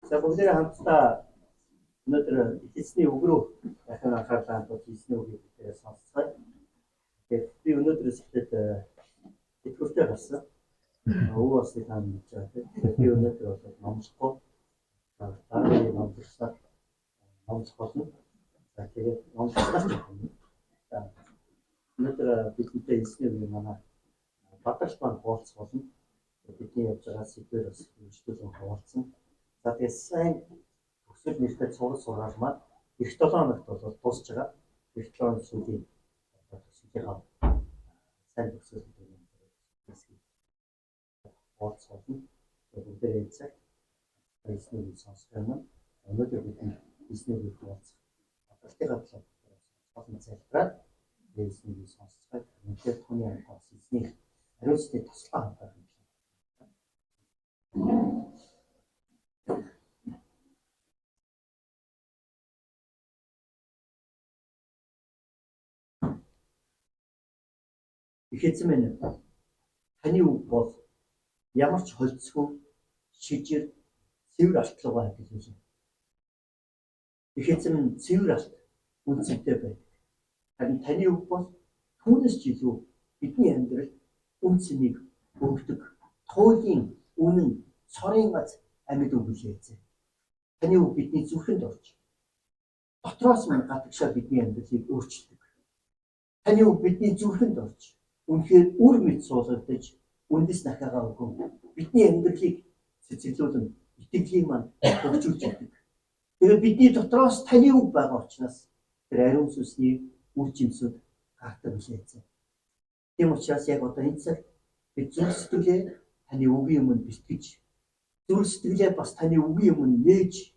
За, бүгдээрээ хамтдаа өнөөдөр эзний үг рүү дахин анхаарлаа хандуулж, эзний үгийг бүгдээрээ сонсцгоё. Тэгээд би өнөөдрөөс эхлээд тэтгэвртэй гарсан. Өвөө бас та мэдж байгаа, тийм. Тэгэхээр би өнөөдөр бол номлохгүй, дараа нь номлосноор номлох болно. За, тэгээд номлосноор ч юм. За, өнөөдөр бидэнтэй эзний үгийг манай Бадрал маань хуваалцах болно. Бидний явж байгаа сэдвээр бас хөгжүүлэн хуваалцсан. За, тэгээд сайн төгсөл нэртэй цуврал сургаал маань эх 7 хоногт бол дуусч байгаа. Эх 7 хоног сүүлийн төгсгөлийнхаа сайн төгсгөл гэдэг юм хуваалцах болно. Тэгээд бүгдээрээ энэ цагт эзний үгийг сонсох юм. Өнөөдөр бидний эзний үгийг хуваалцах Бадралтынхаа талаар олон залбираад эзний үгийг сонсцгоё. Үнэхээр түүний амтаас бас эзний ариун сүнсний тослогоо хамтаах юм. Их эзэн минь, таны үг бол ямар ч холилдсгүй шижир цэвэр алтлуугаа адил билээ. Их эзэн минь, цэвэр алт үнэ цэнтэй байдаг. Харин таны үг бол түүнээс ч илүү бидний амьдралд үнэ цэнийг өгдөг туйлын үнэн цорын гац амьд үг билээ, эзэн. Таны үг бидний зүрхэнд орж, дотроос минь гадагшаа бидний амьдралыг өөрчилдөг. Таны үг бидний зүрхэнд орж, үнэхээр үр мэд суулгагдаж, үндэс дахиагаа өгөн бидний амьдралыг цэцэглүүлэн итгэлийн маань хөгжүүлж өгдөг. Тэгээд бидний дотроос таны үг байгаа учраас тэр ариун сүнсний үр жимсүүд гардаг билээ, эзэн. Тийм учраас яг одоо энэ цагт бид зүрх сэтгэлээ таны үгийн өмнө бэлтгэж, зүрх сэтгэлээ бас таны үгийн өмнө нээж,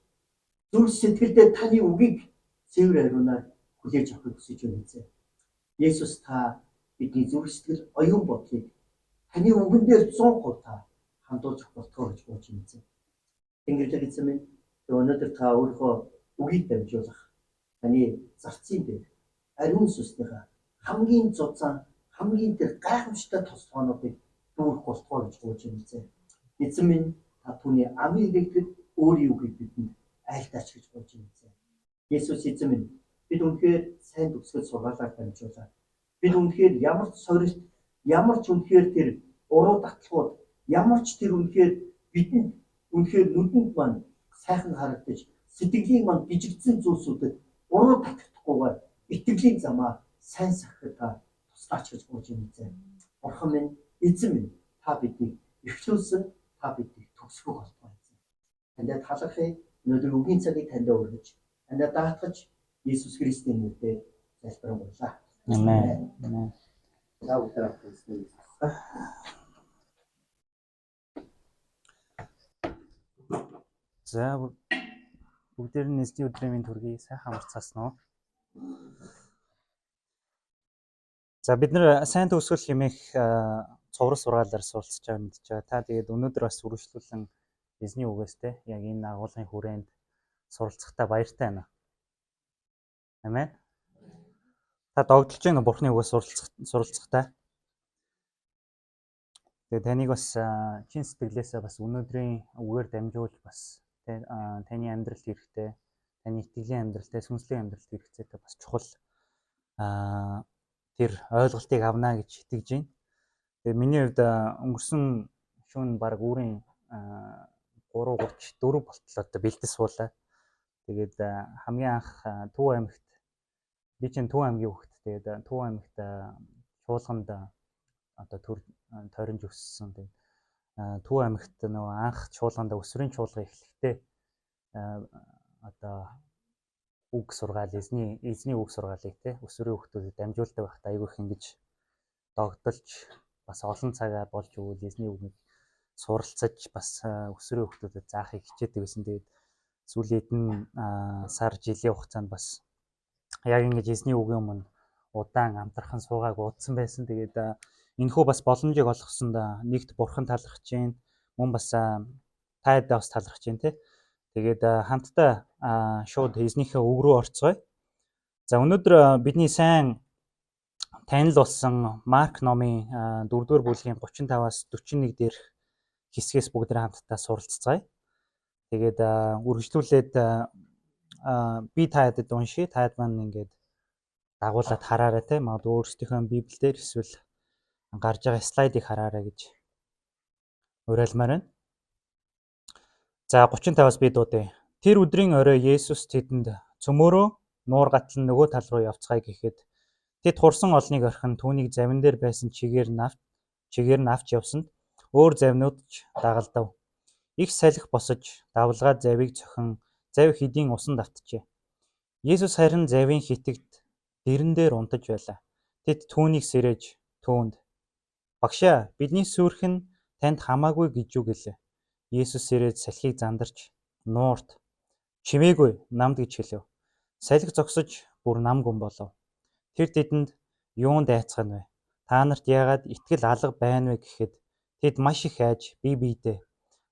зүрх сэтгэлдээ таны үгийг цэвэр ариунаар хүлээж авахыг хүсэж байна, эзэн. Есүс, та бидний зүрх сэтгэл, оюун бодлыг таны үгэн дээр 100% та хандуулж өгөх болтгоо гэж гуйж байна, эзэн. Тэнгэрлэг эзэн минь, өнөөдөр та өөрийнхөө үгийг дамжуулах таны зарцын дээр ариун сүнснийхээ хамгийн зузаан, хамгийн тэр гайхамшигтай тослогоонуудыг дүүрэх болтгоо гэж гуйж байна, эзэн. Эзэн минь, та түүний амын хэрэгтэд өөрийн үгийг бидэнд айлтаач гэж гуйж байна, эзэн. Есүс эзэн минь, бид үнэхээр сайн төгсгөл сургаалаар дамжуулаад, бид үнэхээр ямар ч сорилт, ямар ч үнэхээр тэр уруу татлагууд, ямар ч тэр үнэхээр бидэнд үнэхээр нүдэнд маань сайхан харагдаж, сэтгэлийн маань гжигдсэн зүйлсүүдэд уруу татагдахгүйгээр итгэлийн замаа сайн сахихад та туслаач гэж гуйж байна, эзэн. Бурхан минь, эзэн минь, та биднийг эхлүүлсэн, та биднийг төгсгөх болтугай, эзэн. Таньд талархъя. Өнөөдөр үгийн цагийг таньд өргөж, таньд даатгаж, Иесус Христийн нэрээр залбирanгуйлаа. Амен. Амен. За, бүгдээ хамт. За, бүгдээр нь эзний өдрийн мэнд хүргэе. Сайхан амарцгаасан уу? За, бид нар сайн төгсгөл хэмээх цуврал сургаалаар суралцж байгаа мэдж байгаа. Та тэгээд өнөөдөр бас үргэлжлүүлэн эзний үгээс те яг энэ агуулгын хүрээнд суралцахдаа баяртай байна. Амен. Та догдолж байна уу Бурхны үгээс суралцахдаа? Тэгээд таныг бас чин сэтгэлээсээ бас өнөөдрийн үгээр дамжуулж бас тэ таны амьдралд хэрэгтэй, таны итгэлийн амьдралтай, сүнслэг амьдралд хэрэгцээтэй бас чухал тэр ойлголтыг авна гэж итгэж байна. Тэгээ миний хувьд өнгөрсөн шөнө баг үүрийн 3:34 болтол одоо бэлдэж суулаа. Тэгээд хамгийн анх Төв аймагт, би чинь Төв аймгийн хүүхэд, тэгээд Төв аймагт чуулганд одоо төр тойронж өссөн. Тэгээд Төв аймагт нөгөө анх чуулганд өсвөрийн чуулга эхлэхдээ одоо үг сургаал, эзний үг сургаалыг те өсвөрийн хүүхдүүдэд дамжуулдаг байхдаа айгүй их ингэж догдолж, бас олон цагаар болж өгвөл эзний үгийг суралцаж, бас өсвөрийн хүүхдүүдэд заахыг хичээдэг байсан. Тэгээд сүүлийн хэдэн сар жилийн хугацаанд бас яг ингэж эзний үгийн өмнө удаан амтрахын суугааг удсан байсан. Тэгээд энэхүү бас боломжийг олгосонд нэгт бурхан талархаж байна. Мөн бас та хэд бас талархаж байна те. Тэгээд хамтдаа шууд эзнийхээ үг рүү орцгоё. За, өнөөдөр бидний сайн танил болсон Марк номын 4-р бүлгийн 35-аас 41 дээрх хэсгээс бүгд хамтдаа суралцгаая. Тэгээд үргэлжлүүлээд би та хэд уншия. Та хэд маань ингээд дагуулад хараарай те. Магадгүй өөрсдийнхөө Библиэлд эсвэл гарч байгаа слайдыг хараарай гэж уриалмаар байна. За 35-аас би дуудъя. Тэр өдрийн орой Есүс тэдэнд цөмөөрөө нуур гатлан нөгөө тал руу явцгаая гэхэд тэд хурсан олныг орхин түүнийг завин дээр байсан чигээр нь авч явсанд өөр завинууд ч дагалдав. Их салхи босож давлгаа завийг цохин завь хэдийн усанд автжээ. Есүс харин завийн хитэгт дэрэн дээр унтаж байлаа. Тэд түүнийг сэрээж түүнд "Багшаа, бидний сүйрэх нь танд хамаагүй гэж юу" гэлээ. Есүс сэрээд салхийг зандарч нуурт "Чимээгүй, намд" гэж хэлэв. Салхи зогсож бүр нам гүн болов. Тэр тэдэнд юунд айцгаана вэ? Та нарт яагаад итгэл алга байна вэ гэхэд тэд маш их айж бие биедээ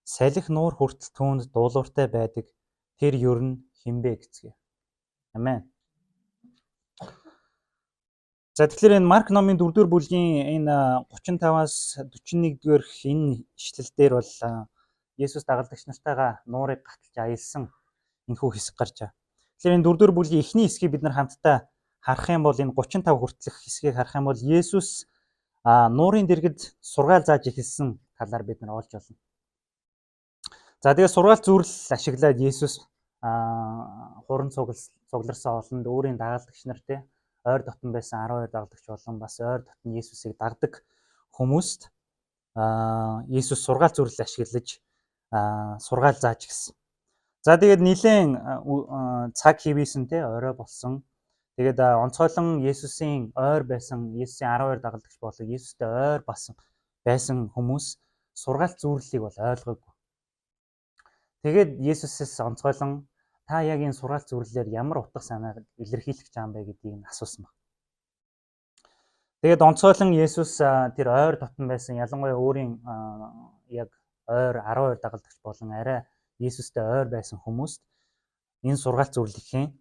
салхи нуур хүртэл түүнд дуулууртай байдаг тэр ер нь хэн бэ гэцгээв. Амен. За тэгэхээр энэ Марк номын 4-р бүлгийн энэ 35-аас 41-р энэ ишлэл дээр бол Есүс дагалдагч нартайгаа нуурыг гаталж аялсан энэхүү хэсэг гарч байгаа. Тэгэхээр энэ 4-р бүлгийн эхний хэсгийг бид нар хамтдаа харах юм бол энэ 35 хүртэлх хэсгийг харах юм бол Есүс нуурын дэргэд сургаал зааж эхэлсэн талаар бид нар олж олно. За тэгээ сургаал зүрл ашиглаад Есүс хуран цугларсан олонд өөрийн дагалдагч нар те ойр дотн байсан 12 дагалдагч болон бас ойр дотн Есүсийг дагдаг хүмүүст Есүс сургаал зүрл ашиглаж сургаал зааж гисэн. За тэгээд нилээн цаг хивээсэн те орой болсон. Тэгээд онцгойлон Есүсийн ойр байсан Есүсийн 12 дагалдагч болон Есүстэй ойр басан байсан хүмүүс сургаал зүрлийг бол ойлгоогүй. Тэгээд Есүсээс онцгойлон та яг энэ сургаал зүрлэлээр ямар утга санааг илэрхийлэх гэж байгаа юм бэ гэдгийг нь асуусан баг. Тэгээд онцгойлон Есүс тэр ойр дотн байсан ялангуяа өөрийн яг ойр 12 дагалдагч болон арай Есүстэй ойр байсан хүмүүст энэ сургаал зүрлэхийн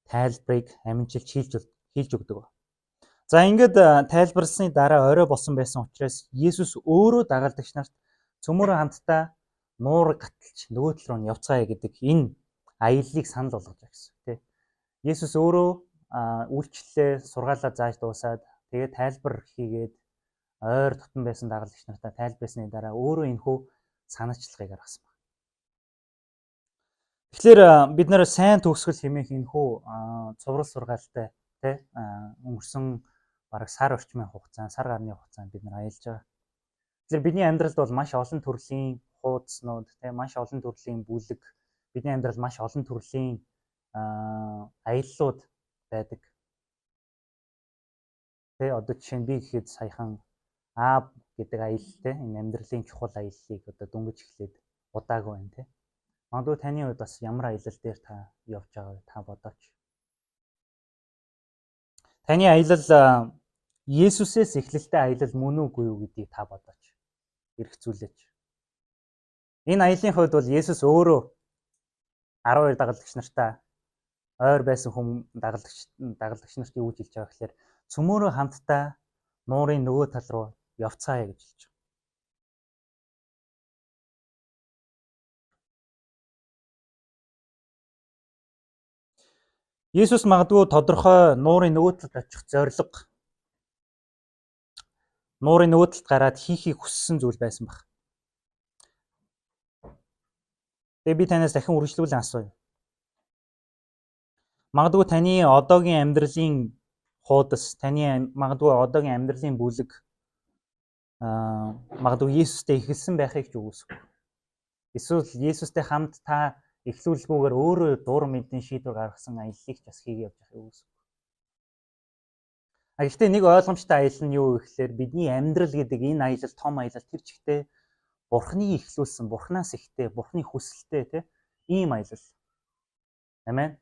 тайлбарыг амжилт хийлж өгдөг. За ингээд тайлбарласны дараа орой болсон байсан учраас Есүс өөрөө дагалдагч нарт цөмөөрөө хамтдаа нуур гаталж нөгөө тал руу нь явцгаая гэдэг энэ аяллыг санал болгож байгаа гэсэн тий. Есүс өөрөө үйлчлэлээ сургаалаа зааж дуусаад тэгээд тайлбар хийгээд ойр дотн байсан дагалдагч нартаа тайлбарласны дараа өөрөө энэхүү санаачлагыг гаргасан байна. Тэгэхээр бид нэр сайн төгсгөл хэмээх энэхүү цуврал сургаалтай тий өнгөрсөн бараг сар орчмын хугацаанд, сар гарны хугацаанд бид нар аялж байгаа. Тэгэхээр бидний амьдралд бол маш олон төрлийн хуудаснууд тий маш олон төрлийн бүлэг, бидний амьдрал маш олон төрлийн аяллууд байдаг. Тэ одоо жишээ нь би гэхэд саяхан А гэдэг аялал те энэ амьдралын чухал аяллыг одоо дөнгөж эхлээд удаагүй байна те. Магадгүй таны хувьд бас ямар аялал дээр та явж байгаа вэ? Та бодооч. Таны аялал Есүсээс эхлэлтэй аялал мөн үгүй юу гэдгийг та бодооч. Эргцүүлээч. Энэ аяллаа хувьд бол Есүс өөрөө 12 дагалдагч нартаа ойр байсан хүм дагалдагч нарт юу гэж хэлж байгаа гэхээр цөмөөрөө хамтдаа нуурын нөгөө тал руу явцгаая гэж хэлж байгаа. Есүс магадгүй тодорхой нуурын нөгөө талд очих зорилго, нуурын нөгөө талд гараад хийхийг хүссэн зүйл байсан баг. Тэгээ би танаас дахин үргэлжлүүлэн асууя. Магадгүй таны одоогийн амьдралын хуудас, таны магадгүй одоогийн амьдралын бүлэг магадгүй Есүстэй эхэлсэн байхыг ч үгүйсэхгүй. Эсвэл Есүстэй хамт та эхлүүлэлгүйгээр өөрөө дур мэдэн шийдвэр гаргасан аяллыг ч бас хийгээ явж байхыг үгүйсэхгүй. А гэхдээ нэг ойлгомжтой аялал нь юу вэ гэхээр бидний амьдрал гэдэг энэ аялал том аялал тэр чигтээ Бурхны эхлүүлсэн, Бурханаас ихтэй, Бурхны хүсэлтэй тий ийм аялал. Амен.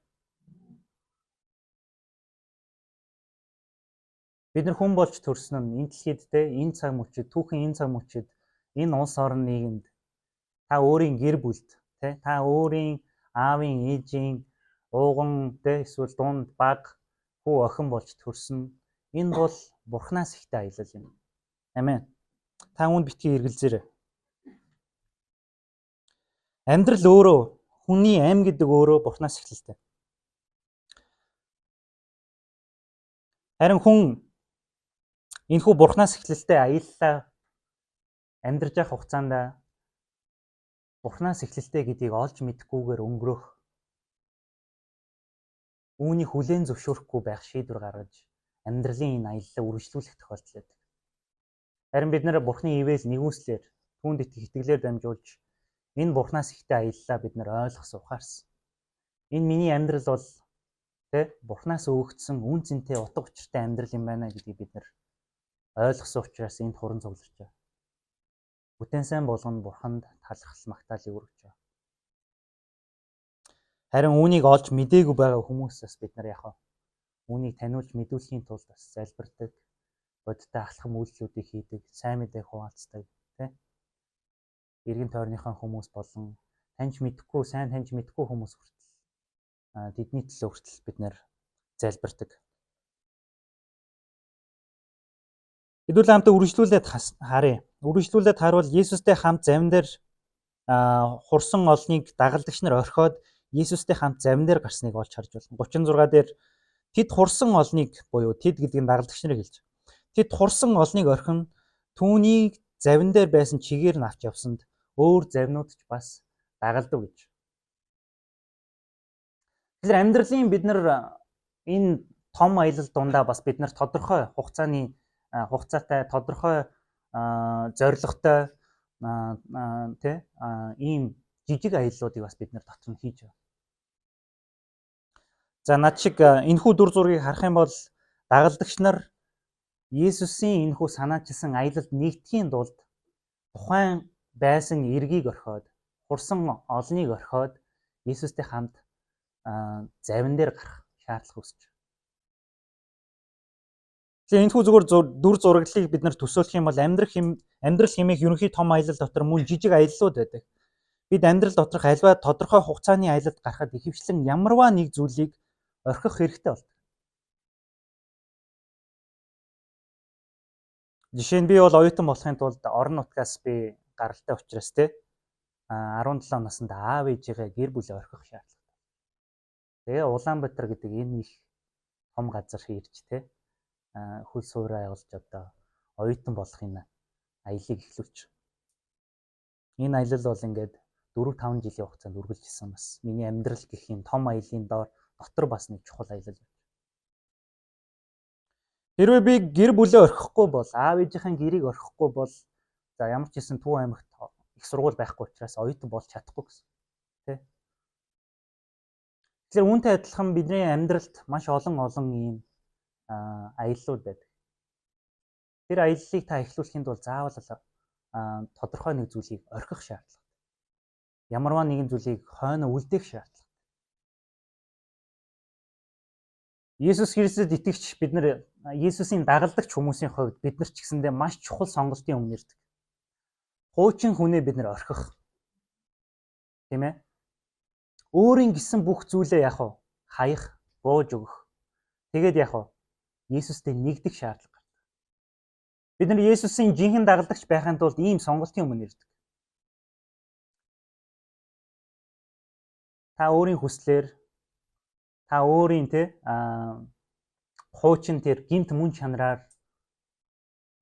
Бид нар хүн болж төрсөн нь энэ дэлхийд те энэ цаг мөчид, түүхэн энэ цаг мөчид, энэ улс орон нийгэмд та өөрийн гэр бүлд те та өөрийн аавын ээжийн ууган те эсвэл дунд баг хүү охин болж төрсөн. Энэ бол Бурханаас ихтэй аялал юм. Амен. Та үүнд битгий эргэлзээрэй. Амьдрал өөрөө Хүний ам гэдэг өөрөө Бурханаас эхлэлтэй. Харин хүн энэхүү Бурханаас эхлэлтэй аяллаа амьдарч явах хугацаанд Бурханаас эхлэлтэй гэдгийг олж мэдэхгүйгээр өнгөрөх, үүнийг хүлээн зөвшөөрөхгүй байх шийдвэр гаргаж амьдралын энэ аяллаа үргэлжлүүлэх тохиолдол байдаг. Харин бид нар Бурханы ивэл нэгүслэр түүнд итгэх итгэлээр дамжуулж энэ Бурханаас ихтэй аяллаа бид нар ойлгосон, ухаарсан. Энэ миний амьдрал бол Бурханаас өгөгдсөн үн цэнтэй утга учиртай амьдрал юм байна гэдгийг бид нар ойлгосон учраас энд хуран цугларч байгаа. Бүтээн сайн болгоно Бурханд талархал магтаалыг өргөж байгаа. Харин үүнийг олж мдээгүй байгаа хүмүүсээс бид нар яг үүнийг таниулж мэдүүлэхийн тулд бас залбирдаг, бодиттой алхам үйлдэлүүдийг хийдэг, сайн мэдээг хуваалцдаг, тий. Эргэн тойрныхоо хүмүүс болон таньж мэдэхгүй, сайн таньж мэдэхгүй хүмүүс хүртэл тэдний төлөө хүртэл бид нэр залбирдаг. Хэдүүлээ хамтаа үргэлжлүүлээд харъя. Үргэлжлүүлээд харуул Есүстэй хамт завин дээр хурсан олныг дагалдагч нар орхиод Есүстэй хамт завин дээр гарсныг олж харж байна. 36 дээр тэд хурсан олныг буюу тэд гэдэг нь дагалдагч нарыг хэлж. Тэд хурсан олныг орхин түүнийг завин дээр байсан чигээр нь авч явсанд өөр завинууд ч бас дагалдав гэж. Тэгэхээр амьдралын бид нар энэ том аялал дундаа бас бид нар тодорхой хугацаатай тодорхой зорилготой тий ийм жижиг аяллуудыг бас бид нар дотор нь хийж байгаа. За над шиг энэхүү дүр зургийг харах юм бол дагалдагч нар Есүсийн энэхүү санаачилсан аялалд нэгдэхийн тулд тухайн байсан эргийг орхиод, хурсан олныг орхиод Есүстэй хамт завин дээр гарах шаардлага үүсэж байна. Тэгэхээр энэхүү зүгээр дүр зураглалыг бид нар төсөөлөх юм бол амьдрал хэмээх ерөнхий том аялал дотор мөн жижиг аяллууд байдаг. Бид амьдрал доторх альва тодорхой хугацааны аялалд гарахад ихэвчлэн ямарваа нэг зүйлийг орхих хэрэгтэй болдог. Жишээ нь би бол оюутан болохын тулд орон нутгаас би гаралтай учраас те 17 наснд аав ээжийгээ гэр бүлээ орхих шаардлагатай. Тэгээ Улаанбаатар гэдэг энэ их том газар ирж те хөл суураа явуулж одоо оюутан болох энэ аяллыг эхлүүлж. Энэ аялал бол ингээд 4-5 жилийн хугацаанд үргэлжилсэн бас миний амьдрал гэх юм том аяллаа доор дотор бас нэг чухал аялал. Хэрвээ би гэр бүлээ орхихгүй бол, аав ээжийнхээ гэрийг орхихгүй бол за ямар ч гэсэн Төв аймагт их сургууль байхгүй учраас оюутан болж чадахгүй гэсэн. Тэ? Тэгэхээр үүнтэй адилхан бидний амьдралд маш олон олон ийм аяллууд байдаг. Тэр аяллыг та эхлүүлэхийн тулд заавал тодорхой нэг зүйлийг орхих шаардлагатай. Ямарваа нэгэн зүйлийг хойно үлдээх шаардлагатай. Есүс Христэд итгэгч бид нар Есүсийн дагалдагч хүмүүсийн хувьд бид нар ч гэсэндээ маш чухал сонголтын өмнө ирдэг. Хуучин хүнээ бид нар орхих. Тийм ээ? Өөрийн гисэн бүх зүйлээ яах вэ? Хаях, бууж өгөх. Тэгээд яах вэ? Есүстэй нэгдэх шаардлага гардаг. Бид нар Есүсийн жинхэнэ дагалдагч байхын тулд ийм сонголтын өмнө ирдэг. Та өөрийн хүслээр, та өөрийн хуучин тэр гинт мөн чанараар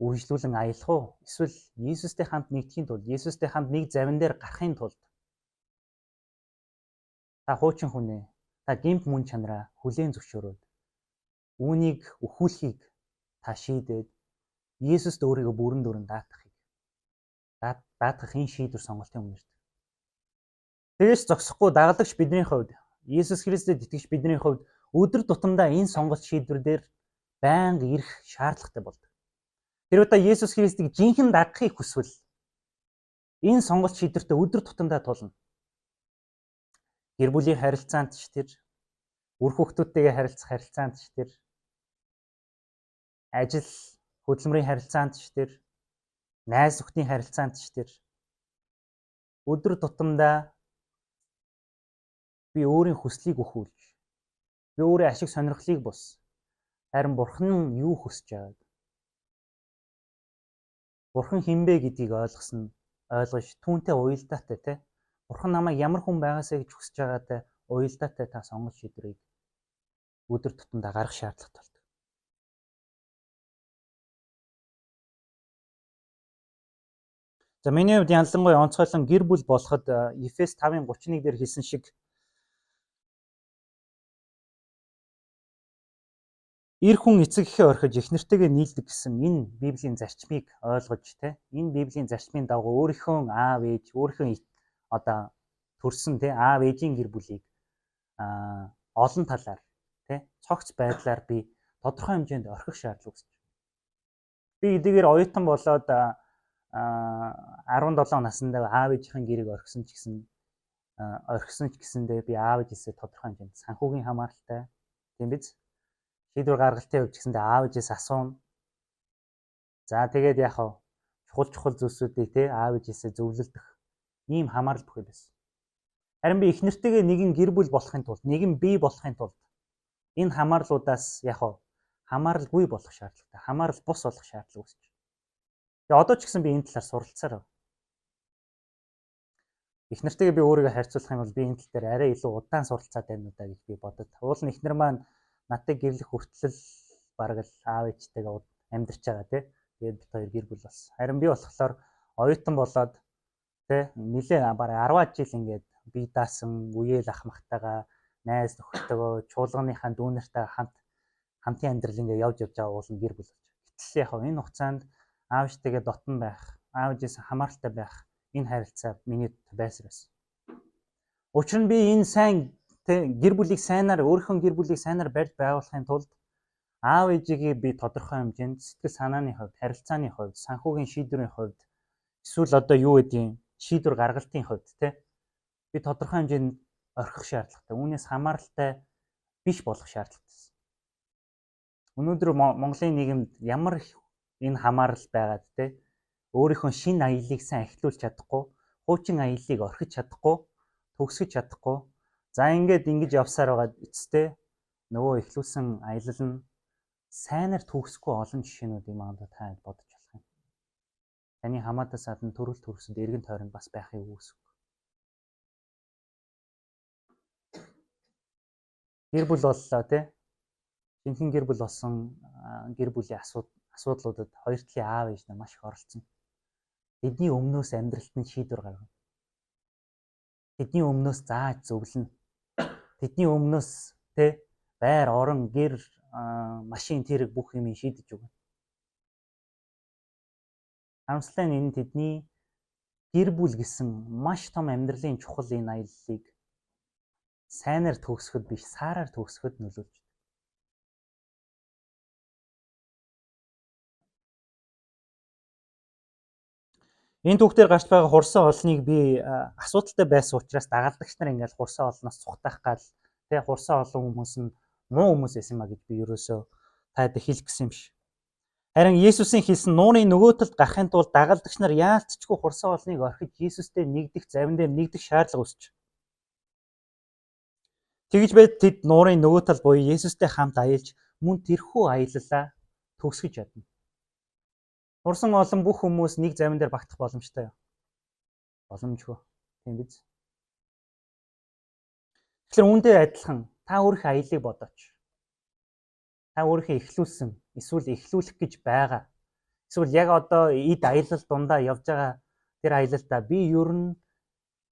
үргэлжлүүлэн аялах уу? Эсвэл Есүстэй хамт нэгдэхийн тулд, Есүстэй хамт нэг завин дээр гарахын тулд та хуучин хүнээ, та гинт мөн чанараа хүлээн зөвшөөрөөд үүнийг өхүүлэхийг та шийдээд Есүст өөрийгөө бүрэн дүүрэн даатгах энэ шийдвэр сонголтын өмнө ирдэг. Тэгээс зогсохгүй дагалдагч бидний хувьд, Есүс Христэд итгэгч бидний хувьд өдөр тутамдаа энэ сонголт шийдвэр дээр байнга ирэх шаардлагатай болдог. Хэрвээ та Есүс Христийг жинхэнэ дагахыг хүсвэл энэ сонголт шийдвэртээ өдөр тутамдаа тулна. Гэр бүлийн харилцаанд ч тэр, үр хүүхдүүдтэйгээ харилцах харилцаанд ч тэр, ажил хөдөлмөрийн харилцаанд ч тэр, найз нөхдийн харилцаанд ч тэр өдөр тутамдаа би өөрийн хүслийг өхүүлж, би өөрийн ашиг сонирхлыг бус харин Бурхан юу хүсэж байгааг, Бурхан хэн бэ гэдгийг ойлгож түүнтэй уялдаатай те Бурхан намайг ямар хүн байгаасаа гэж хүсэж байгаатай уялдаатай та сонголт шийдвэрийг өдөр тутамдаа гаргах шаардлагатай болдог. За миний хувьд ялангуяа онцгойлон гэр бүл болоход Ефес 5:31 дээр хэлсэн шиг эр хүн эцэг эхээ орхиж эх нэртэйгээ нийлдэг гэсэн энэ Библийн зарчмыг ойлгож те энэ Библийн зарчмын дагуу өөрийнхөө аав ээж өөрийнхөө одоо төрсэн те аав ээжийн гэр бүлийг олон талаар те цогц байдлаар би тодорхой хэмжээнд орхих шаардлага үүсэж байна. Би эдгээр оюутан болоод 17 насндаа аав ээжийн гэрийг орхисон ч гэсэн би аав ээжээсээ тодорхой хэмжээнд санхүүгийн хамааралтай тийм биз? Шийдвэр гаргалтын хувьд ч гэсэндээ аав ээжээс асууна. За тэгээд яах вэ? Чухал зүйлсүүдийг те аав ээжээсээ зөвлөлдөх ийм хамаарал бүхий байсан. Харин би их нэртэйгээ нэгэн гэр бүл болохын тулд, нэгэн бие болохын тулд энэ хамаарлуудаас яах вэ? Хамааралгүй болох шаардлагатай, хамаарал бус болох шаардлага үүсэж байна. Тэгээ одоо ч гэсэн би энэ талаар суралцсаар байна. Их нэртэйгээ би өөрийгөө харьцуулах юм бол би энэ тал дээр арай илүү удаан суралцаад байна уу да гэж би бодод. Уул нь эхнэр маань надтай гэрлэх хүртэл бараг л аав ээжтэйгээ амьдарч байгаа тий. Тэгээд бид хоёр гэр бүл болсон. Харин би болохоор оюутан болоод тий нилээ бараг 10 жил ингээд бие даасан үеэл ах махтайгаа найз нөхдөдөө чуулганыхаа дүүнэртэй хамтын амьдрал ингээд явж байгаа уул нь гэр бүл болж. Гэтэл яг энэ хугацаанд аав ээжтэйгээ дотн байх, аав ээжээс хамааралтай байх энэ харилцаа миний байсаар байсан. Учир нь би энэ сайн гэр бүлийг сайнаар өөрийнхөө гэр бүлийг сайнаар барьж байгуулахын тулд аав ээжигээ би тодорхой хэмжээнд сэтгэл санааны хувьд, харилцааны хувьд, санхүүгийн шийдвэрийн хувьд эсвэл одоо юу гэдгийг шийдвэр гаргалтын хувьд те би тодорхой хэмжээнд орхих шаардлагатай. Үүнээс хамааралтай биш болох шаардлагатай. Өнөөдөр Монголын нийгэмд ямар их энэ хамаарал байгаад те өөрийнхөө шинэ аяллыг сайн эхлүүлж чадахгүй, хуучин аяллыг орхиж чадахгүй, төгсгөж чадахгүй. За ингээд ингэж явсаар байгаад эцэстээ нөгөө эхлүүлсэн аялал нь сайнаар төгсөхгүй олон жишээнүүдийг магадгүй та бодож болох юм. Таны хамаатаас гадна төрөл төрсөд эргэн тойронд бас байхыг үүсэх. Гэр бүл боллоо тий. Жинхэнэ гэр бүл болсон гэр бүлийн асуудлуудад хоёр талын аав ээж нар маш их оролцсон. Тэдний өмнөөс амьдралд нь шийдвэр гаргана. Тэдний өмнөөс зааж зөвлөнө. Тэдний өмнөөс тий байр, орон, гэр, машин тэрэг бүх юм шийдэж өгнө. Харамсалтай нь энэ тэдний гэр бүл гэсэн маш том амьдралын чухал энэ аяллыг сайнаар төгсөхөд биш, саараар төгсөхөд нөлөөлж байна. Энэ түүхтэр гарч байгаа хурсан олныг би асуудалтай байсан учраас дагалдагч нар ингээл хурсан олноос цухтаах гал тэ хурсан олон хүмүүс нь муу хүмүүс байсан юм а гэж би ерөөсөө таад хэлэх гэсэн юм биш. Харин Есүсийн хэлсэн нуурын нөгөө талд гарахын тулд дагалдагч нар яалтчгүй хурсан олныг орхиж Есүстэй нэгдэх завин дээр нэгдэх шаардлага үүсч. Тэгж байд тэд нуурын нөгөө тал буюу Есүстэй хамт аялж мөн тэрхүү аяллаа төгсгөж чадна. Хурсан олон бүх хүмүүс нэг завин дээр багтах боломжтой юу? Боломжгүй. Тийм биз? Тэгэхээр үүнтэй адилхан та өөрийнхөө аяллыг бодооч. Та өөрийнхөө эхлүүлсэн, эсвэл эхлүүлэх гэж байгаа. Эсвэл яг одоо эд аялал дундаа явж байгаа тэр аялалдаа би ер нь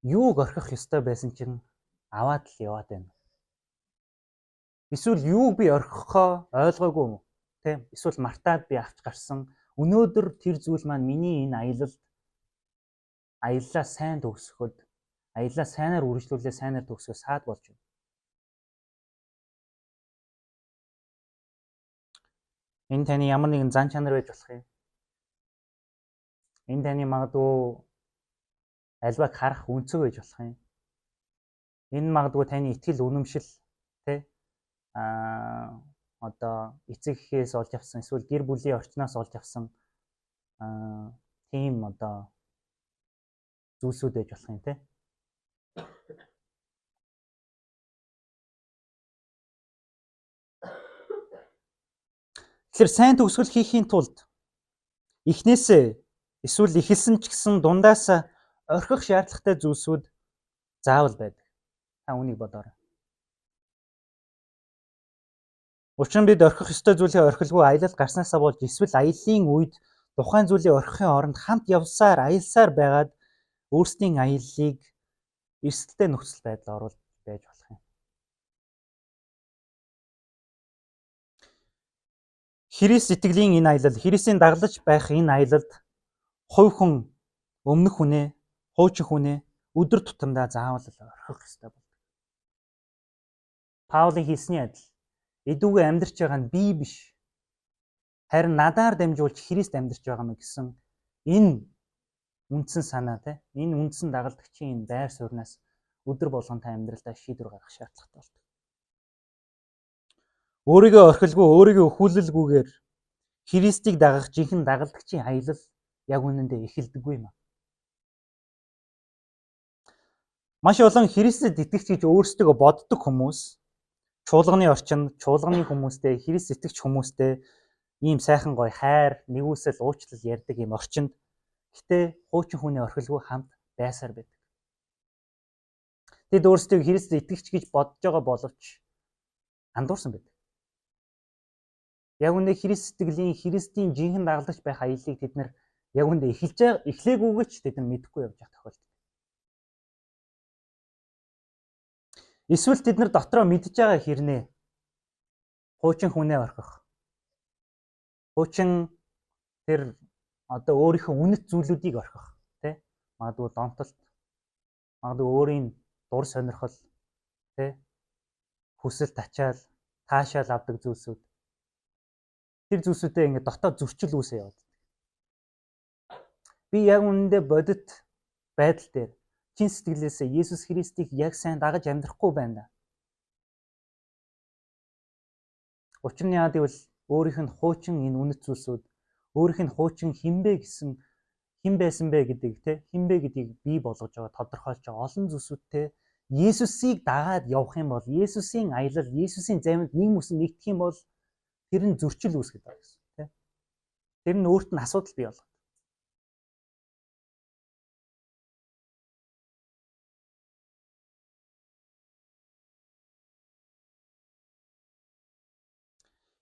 юуг орхих ёстой байсан чинь аваад л яваад байна. Эсвэл юуг би орхихоо ойлгоогүй юм уу? Тэ? Эсвэл мартаад би авч гарсан. Өнөөдөр тэр зүйл маань миний энэ аялалд аяллаа сайн төгсөхөд, аяллаа сайнаар үргэлжлүүлээ сайнаар төгсөхөд саад болж байна. Энэ таны ямар нэгэн зан чанар байж болох юм. Энэ таны магадгүй альваг харах өнцөг байж болох юм. Энэ магадгүй таны итгэл үнэмшил тэ одоо эцэг эхээс олж авсан эсвэл гэр бүлийн орчноос олж авсан тийм одоо зүйлсүүд байж болох юм те. Тэгэхээр сайн төгсгөл хийхийн тулд эхнээсээ эсвэл эхэлсэн ч гэсэн дундаас орхих шаардлагатай зүйлсүүд Заавал байдаг. Та үүнийг бодоорой. Учир нь бид орхих ёстой зүйлээ орхилгүй аялал гарснаасаа болж эсвэл аяллаа үед тухайн зүйлийг орхихын оронд хамт явсаар аялсаар байгаад өөрсдийн аяллыг эрсдэлтэй нөхцөл байдал оруулж байж болох юм. Христ итгэлийн энэ аялал, Христийн дагалдаж байх энэ аялалд хувь хүн өмнөх хүнээ, хуучин хүнээ өдөр тутамдаа заавал орхих ёстой болдог. Паулийн хэлсний адил эдүүгээ амьдарч байгаа нь би биш. Харин надаар дамжуулж Христ амьдарч байгаа мэ гэсэн энэ үндсэн санаа те энэ үндсэн дагалдагчийн энэ байр сууриас өдөр болгон та амьдралдаа шийдвэр гаргах шаардлагатай болдог. Өөрийгөө орхилгүй, өөрийгөө өхүүлэлгүйгээр Христийг дагах жинхэнэ дагалдагчийн аялал яг үнэндээ эхэлдэггүй юм. Маш олон Христэд итгэгч гэж өөрсдөө боддог хүмүүс чуулганы орчинд, чуулганы хүмүүстэй, Христ итгэгч хүмүүстэй ийм сайхан гоё хайр, нэгүсэл, уучлал ярьдаг ийм орчинд гэтээ хуучин хүний орхилгүй хамт байсаар байдаг. Тэд өөрсдөө Христэд итгэгч гэж бодож байгаа боловч андуурсан байдаг. Яг үнэ Христ итгэлийн Христийн жинхэнэ дагалдагч байх аяллыг тэд нар яг үнэ эхэлж эхлээгүйгээ ч тэд нар мэдэхгүй явж байгаа тохиолдол. Эсвэл тэд нар дотроо мэдж байгаа хэрнээ хуучин хүнээ орхих. Хуучин тэр одоо өөрийнхөө үнэт зүйлүүдийг орхих, тий? Магадгүй донтолт, магадгүй өөрийн дур сонирхол, тий? Хүсэл тачаал, таашаал авдаг зүйлсүүд. Тэр зүйлсүүдээ ингээд дотоод зөрчил үүсээ яваад. Би яг үнэндээ бодит байдал дээр чин сэтгэлээсээ Есүс Христийг яг сайн дагаж амьдрахгүй байна да. Учир нь яа гэвэл өөрийнх нь хуучин энэ үнэт зүйлсүүд, өөрийнх нь хуучин хинбэ гэсэн хэн байсан бэ гэдэг те хинбэ гэдгийг бий болгож байгаа тодорхойлж байгаа олон зүйлсүүдтэй Есүсийг дагаад явах юм бол Есүсийн аялал, Есүсийн замд нэг мөсөн нэгдэх юм бол тэр нь зөрчил үүсгэж байгаа гэсэн те. Тэр нь өөрт нь асуудал бий болгоно.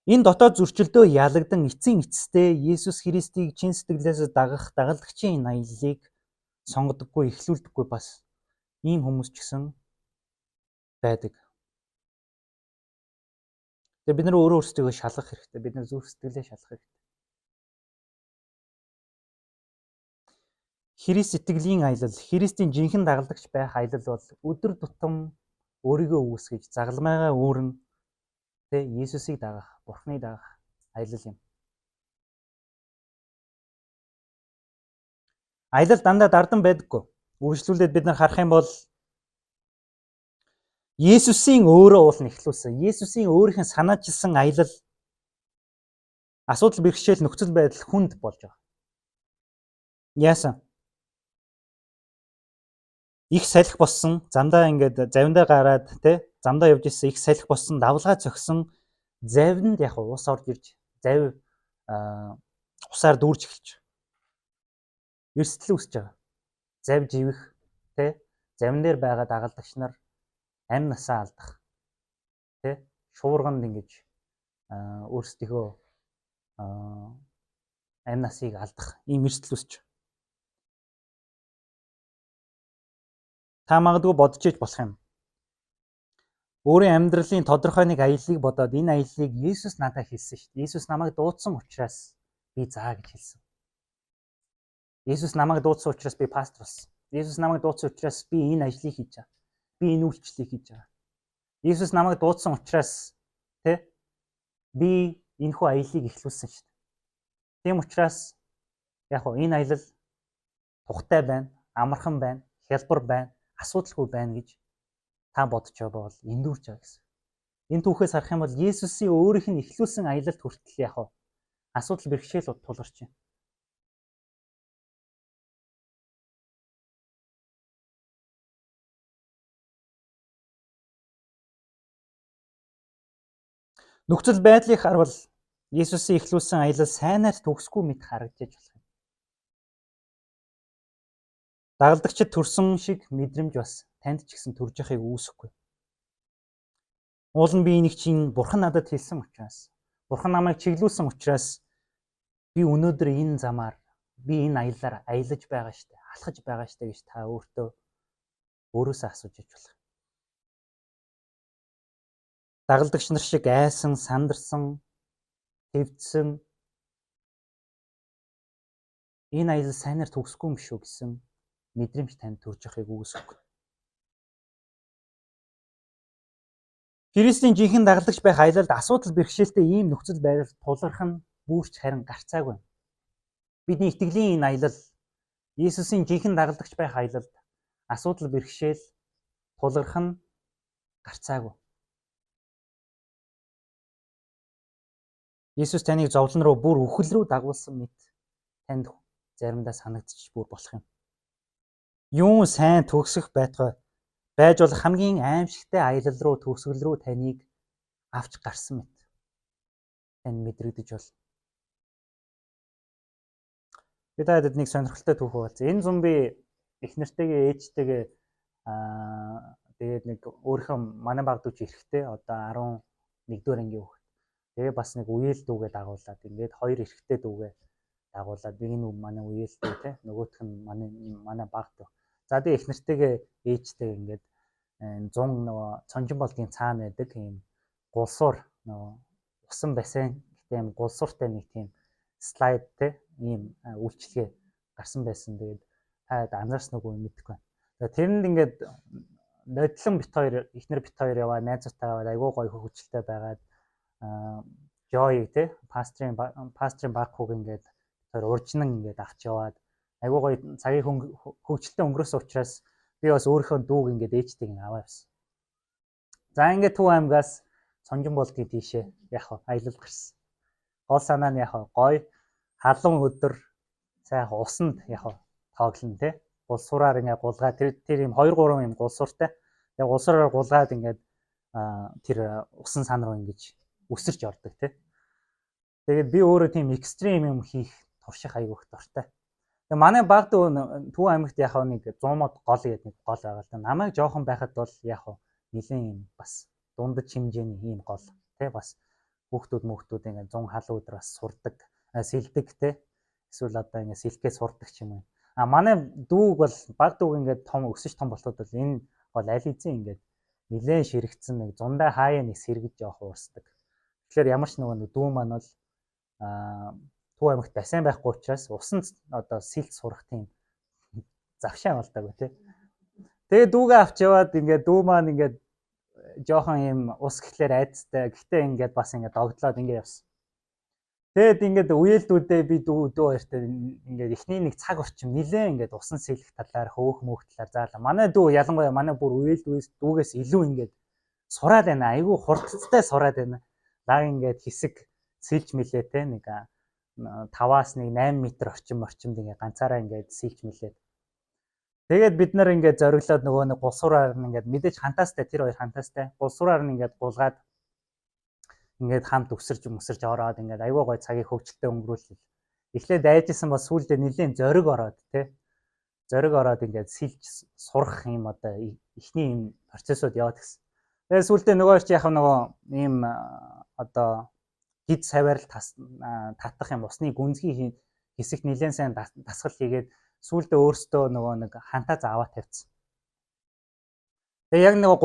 Энэ дотоод зөрчилдөө ялагдан эцсийн эцэстээ Есүс Христийг чин сэтгэлээс дагах дагалдагчийн энэ аяллыг сонгодоггүй, эхлүүлдэггүй бас ийм хүмүүс ч гэсэн байдаг. Тэгээ бид нар өөрөө өөрсдийгөө шалгах хэрэгтэй. Бид нар зүрх сэтгэлээ шалгах хэрэгтэй. Христ итгэлийн аялал, Христийн жинхэнэ дагалдагч байх аялал бол өдөр тутам өөрийгөө үүсгэж, загалмайгаа үүрэн тэ Есүсийг дагах, Бурхныг дагах аялал юм. Аялал дандаа дардан байдаггүй. Үргэлжлүүлээд бид нар харах юм бол Есүсийн өөрөө уул нь эхлүүлсэн. Есүсийн өөрийнх нь санаачилсан аялал асуудал бэрхшээл нөхцөл байдал хүнд болж байгаа. Яасан? Их салхи болсон, замдаа ингээд завиндаа гараад тэ замдаа явж исэн их салхи болсон, давлгаа цогсон завинд яг ус орж ирж зав усаар дүүрч эхэлж байгаа. Эрсдэл үүсэж байгаа. Зав живэх тэ завин дээр байгаа дагалдагч нар амь насаа алдах тэ шуурганд ингэж өөрсдийнхөө амь насыг алдах ийм эрсдэл үүсэж байгаа. Та магадгүй бодож иж болох юм. Өөрийн амьдралын тодорхой нэг аяллыг бодоод энэ аяллыг Есүс надад хэлсэн шүү дээ. Есүс намайг дуудсан учраас би заа гэж хэлсэн. Есүс намайг дуудсан учраас би пастор болсон. Есүс намайг дуудсан учраас би энэ ажлыг хийж байгаа. Би энэ үйлчлэлийг хийж байгаа. Есүс намайг дуудсан учраас тэ би энэхүү аяллыг эхлүүлсэн шүү дээ. Тийм учраас яг хоо энэ аялал тухтай байна, амархан байна, хялбар байна, асуудалгүй байна гэж та бодож байгаа бол эндүүрч байгаа гэсэн. Энэ түүхээс харах юм бол Есүсийн өөрийнх нь эхлүүлсэн аялалд хүртэл яг асуудал бэрхшээл тулгарч байна. Нөхцөл байдлыг харвал Есүсийн эхлүүлсэн аялал сайнаар төгсгүй мэт харагдаж болох юм. Дагалдагчид төрсөн шиг мэдрэмж бас танд ч гэсэн төрж яхийг үүсэхгүй. Уул нь би энийг чинь Бурхан надад хэлсэн учраас, Бурхан намайг чиглүүлсэн учраас би өнөөдөр энэ замаар, би энэ аяллаар аялаж байгаа штэ, алхаж байгаа штэ гэж та өөртөө өөрөөсөө асууж иж болох. Дагалдагч нар шиг айсан, сандарсан, твдсэн энэ аялал сайнаар төгсөхгүй юм шүү гэсэн мэдрэмж танд төрж явахыг үгүйсгэхгүй. Христийн жинхэнэ дагалдагч байх аялалд асуудал бэрхшээлтэй ийм нөхцөл байдал тулгарх нь бүрч харин гарцаагүй. Бидний итгэлийн энэ аялал, Есүсийн жинхэнэ дагалдагч байх аялалд асуудал бэрхшээл тулгарх нь гарцаагүй. Есүс таныг зовлон руу бүр үхэл рүү дагуулсан мэт танд заримдаа санагдчих бүр болох юм. Юун сайн төгсөх байтугай байж болох хамгийн аимшигтай аялал руу, төгсгөл рүү таныг авч гарсан мэт тань мэдрэгдэж болно. Би та хэд нэг сонирхолтой түүх хуваалцъя. Энэ зун би эх нэртэйгээ, ээжтэйгээ тэгээд нэг өөрийнхөө манай баг дүү чи эрэхтэй одоо 11 дугаар ангийн хүүхэд. Тэгээ бас нэг үеэл дүүгээ дагуулад ингээд хоёр эрэхтэй дүүгээ дагуулад нэг нь манай үеэл дүү те, нөгөөх нь манай баг дүү. За тэгээ эх нэртэйгээ ээжтэйгээ ингээд 100 нөгөө цонжин болдгийн цаана байдаг ийм гулсуур нөгөө усан бассейн гэдэг ийм гулсууртай нэг тийм слайд те, ийм үйлчилгээ гарсан байсан. Тэгээд та анзаарсан уу мэдэхгүй байна. За тэрэнд ингээд нодлон бит хоёр, эхнэр бит хоёр яваа, найзуудтай яваад айгүй гоё хөгжилтэй байгаад Joy те, пастрын баг хүүг ингээд хоёр уржнан ингээд авч яваад айгүй гоё цагийг хөгжилтэй өнгөрөөсөн учраас би бас өөрийнхөө дүүг ингээд ээжтэйг аваа явсан. За ингээд Төв аймгаас Цонжин болдгийн тийшээ яг аялал гарсан. Гол санаа нь яг гоё халуун өдөр сайхан усанд яг тооглоно те. Гулсуураар ингээд гулгаа тэр юм 2 3 юм гулсууртай. Тэгээ гулсуураар гулгаад ингээд тэр усан сан руу ингэж өсөрч ордог те. Тэгээд би өөрөө тийм extreme юм хийх турших айгүйх дуртай. Тэгээ манай баг дүү Төв аймагт яг нэг 100 мод гол гэдэг нэг гол байгаа л да. Намайг жоохон байхад бол яг нэлийн юм бас дундаж хэмжээний ийм гол те, бас хүүхдүүд мөхтүүд ингээд 100 халуун өдөр бас сурдаг, сэлдэг те. Эсвэл одоо ингээд сэлгээ сурдаг ч юм уу. А манай дүүг бол баг дүүг ингээд том өсөж том болоход бол энэ бол аль хэзээ ингээд нилээн ширэгцэн нэг зундаа хаяа нэг сэргэж явах уурсдаг. Тэгэхээр ямар ч нөгөө нэг дүү маань бол Төв аймагт бассейн байхгүй учраас усан одоо сэлт сурах тийм завшаан болдог тий. Тэгээ дүүгээ авч яваад ингээд дүү маань ингээд жоохон юм ус гэхлээр айцтай. Гэхдээ ингээд бас ингээд догдлоод ингээд явсан. Тэгээд ингээд үеэлдүүдээ би дүү хоёртой ингээд эхний нэг цаг орчим нилээн ингээд усан сэлэх талаар, хөөх мөөх талаар заалаа. Манай дүү ялангуяа манай бүр үеэлдүүс дүүгээс илүү ингээд сураад байна. Айгүй хурдцтай сураад байна. Лаг ингээд хэсэг сэлж мэлээ те, нэг 5-аас нэг 8 м орчим орчимд ингээд ганцаараа ингээд сэлж мэлээд. Тэгээд бид нар ингээд зориглоод нөгөө нэг гулсуураар нь ингээд мэдээж хантаастай, тэр хоёр хантаастай гулсуураар нь ингээд гулгаад ингээд хамт өсөрж мөсөрж ороод ингээд айгүй гой цагийг хөгжилтэй өнгөрүүлэл. Эхлээд айжсэн бол сүүлдээ нэлээд зориг ороод те. Зориг ороод ингээд сэлж сурах юм одоо эхний юм процессууд яваад гисэн. Тэгээд сүүлдээ нөгөө чи яг нөгөө ийм одоо гид савиарл татах юм усны гүнзгий хэсэгт нэлээд сайн дасгал хийгээд сүүлдээ өөрсдөө нөгөө нэг хантаа аваа тавьчихсан. Тэгээ яг нөгөө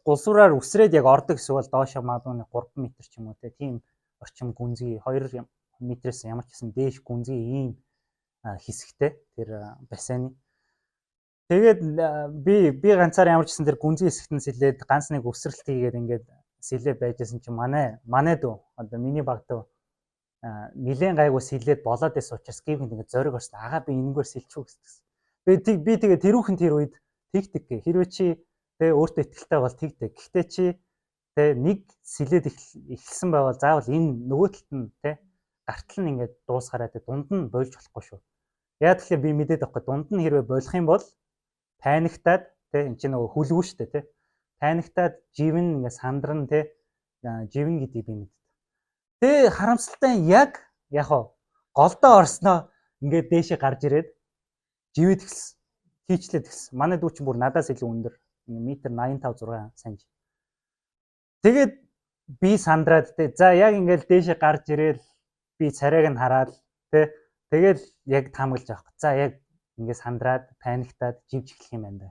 гулсуураар үсрээд яг ордог хэсэг бол доошоо магадгүй нэг 3 м ч юм уу те, тийм орчим гүнзгий 2 метрээс ямар ч гэсэн дээш гүнзгий ийм хэсэгтэй тэр бассейны. Тэгээд би ганцаар ямар ч гэсэн тэр гүнзгий хэсэгт нь сэлээд ганц нэг өсрэлт хийгээд ингээд сэлээ байжсэн чинь манай дүү одоо миний баг дүү нилээн гайгүй сэлээд болоод байсан учраас гівгэнд ингээд зориг орсон. Агаа би энэгээр сэлчих үү гэсэн. Би тэгээ тэрүүхэн тэр үед тэгдэг гэ. Хэрвээ чи тэ өөртөө ихтэй бол тэгдэг. Гэхдээ чи тэ нэг сэлээд эхэлсэн байвал заавал энэ нөгөө талд нь тэ гартал нь ингээд дуусгараа тэ дунд нь болж болохгүй шүү. Яг тэгэхээр би мэдээд байхгүй, дунд нь хэрвээ болох юм бол паниктаад тэ эн чинь нөгөө хүлгүү штэ тэ паниктаад живэн ингээд сандран тэ живэн гэдгийг би мэддэг. Тэгээ харамсалтай нь яг хоо голдоо орсноо ингээд дээшээ гарч ирээд живэд эхэлсэн. Хийчлээд гисэн. Манай дүү чинь бүр надаас илүү өндөр. Метр 85 6 санж. Тэгээд би сандраад те за яг ингээл дээшээ гарч ирээл би царайг нь хараад те тэгэл яг таамаглаж авах. За яг ингээ сандраад паниктаад живж эхлэх юм байна да.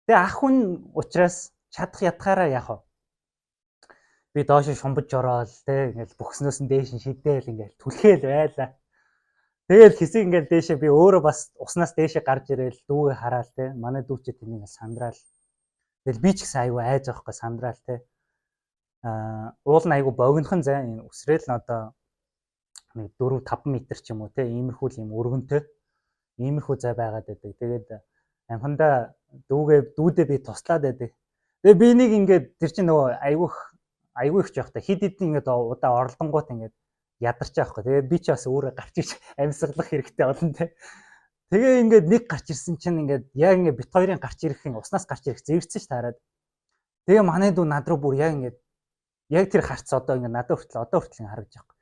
Тэгээ ах хүн учраас чадах ятгаараа яах вэ? Би доош шумбаж ороод те ингээл бөхснөөс нь дээш нь шидээл ингээл түлхээл байлаа. Тэгэл хэсэг ингээл дээшээ би өөрөө бас уснаас дээшээ гарч ирээл дүүгээ хараал те манай дүү чи тэнийг сандраал. Тэгэл би ч гэсэн айгүй айж байгаа хгүй сандраал те. Аа уул нь айгүй богинохон зай энэ үсрээл нь одоо нэг 4 5 м ч юм уу те иймэрхүү л юм өргөнтэй иймэрхүү зай байгаад байдаг. Тэгээд амхандаа дүүдээ би туслаад байдаг. Тэгээ би нэг ингээд тэр чинь нөгөө айгүйх айгүй их жоох та хид хидэн ингээд удаа оролдонгууд ингээд ядарч байгаа хгүй. Тэгээ би ч бас өөрөө гарч ич амьсгалах хэрэгтэй болно те. Тэгээ ингээд нэг гарч ирсэн чинь ингээд яг ингээд бит хоёрын гарч ирэх юм уснаас гарч ирэх зэрэгцэн ш таарад. Тэгээ манай дүү над руу бүр яг ингээд яг тэр харц одоо ингээд надад хүртэл одоо хүртэл ингээд харагдаж байгаа.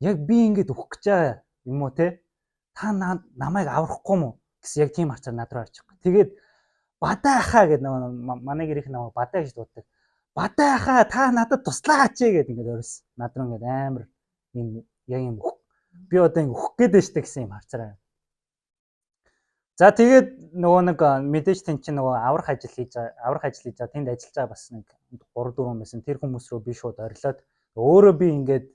Яг би ингээд өгөх гэж байгаа юм уу те. Та намайг аврахгүй мó гэсэн яг тийм харцаар над руу харж байгаа. Тэгээд бадаа хаа гэдэг нөгөө манай гэрийнх намайг бадаа гэж дууддаг. Бадаа хаа та надад туслаач гэдэг ингээд орсон. Над руу ингээд амар юм яг юм би одоо ингээд өгөх гээд байна штэ гэсэн юм харцаараа. За тэгээд нөгөө нэг мэдээж тэн чинь нөгөө аврах ажил хийж байгаа тэнд ажиллаж байгаа бас нэг 3 4 байсан. Тэр хүмүүс рүү би шууд орилоод өөрөө би ингээд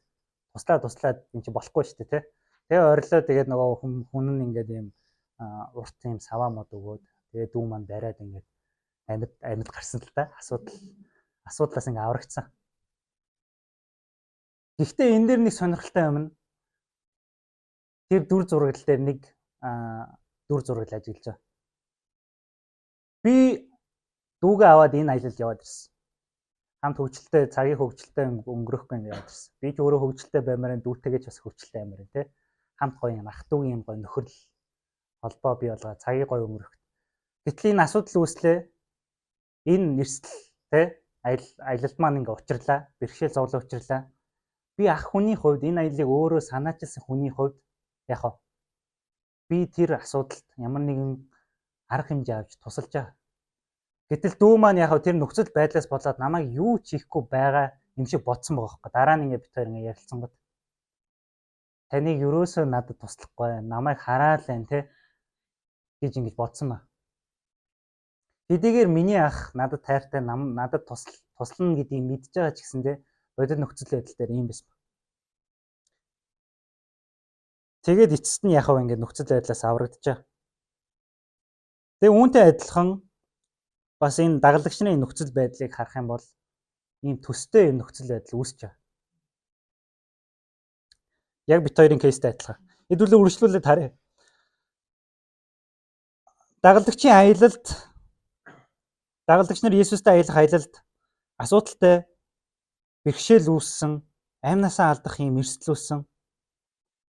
туслаад энэ чинь болохгүй штэ тий. Тэгээ орилоо тэгээд нөгөө хүн нь ингээд юм урт юм саваа мод өгөөд тэгээд дүү маань бариад ингээд амьд гарсан л та асуудлаас ингээд аврагдсан. Гэхдээ энэ дээр нэг сонирхолтой юм нь тэр дүр зураглал дээр нэг дүр зураг ажиглаж байгаа. Би дүүгээ аваад энэ аялалд яваад ирсэн. Хамт хөгжилтэй, цагийн хөгжилтэй өнгөрөхгүй ингэ яваад ирсэн. Би ч өөрөө хөгжилтэй баймаар дүүтэйгээ ч бас хөгжилтэй баймаар тий. Хамт гоё юм ах дүүгийн юм гоё нөхөрлөл холбоо бий болгоо цагийг гоё өнгөрөх. Гэтэл энэ асуудал үүслээ. Энэ нэрсэл тий аялалд маань ингээ учирлаа. Бэрхшээл зовлон учирлаа. Би ах хүний хувьд энэ аяллыг өөрөө санаачилсан хүний хувьд яг хаа би тэр асуудалд ямар нэгэн арга хэмжээ авч тусалж байгаа. Гэтэл дүү маань яг тэр нөхцөл байдлаас болоод намайг юу ч хийхгүй байгаа юм шиг бодсон байгаа хөөхгүй. Дараа нь ингээ бит хоёр ингээ ярилцсангууд таныг ерөөсөө надад туслахгүй, намайг хараал байна те гэж ингэж бодсон ба. Хэдийгээр миний ах надад хайртай, надад туслана гэдгийг мэдж байгаа ч гэсэндээ бодит нөхцөл байдал дээр ийм байсан. Тэгээд эцэст нь яхав ингээд нөхцөл байдлаас аврагджээ. Тэгээ үүнтэй адилхан бас энэ дагалдагч нарын нөхцөл байдлыг харах юм бол ийм төстэй юм нөхцөл байдал үүсэж байгаа. Яг бит хоёрын кейстэй адилхан. Хэдүүлээ үргэлжлүүлээд харъя. Дагалдагчийн аялалд дагалдагч нар Есүстэй аялах аялалд асуудалтай бэрхшээл үүссэн, амнасаа алдах юм эрсдэл үүссэн.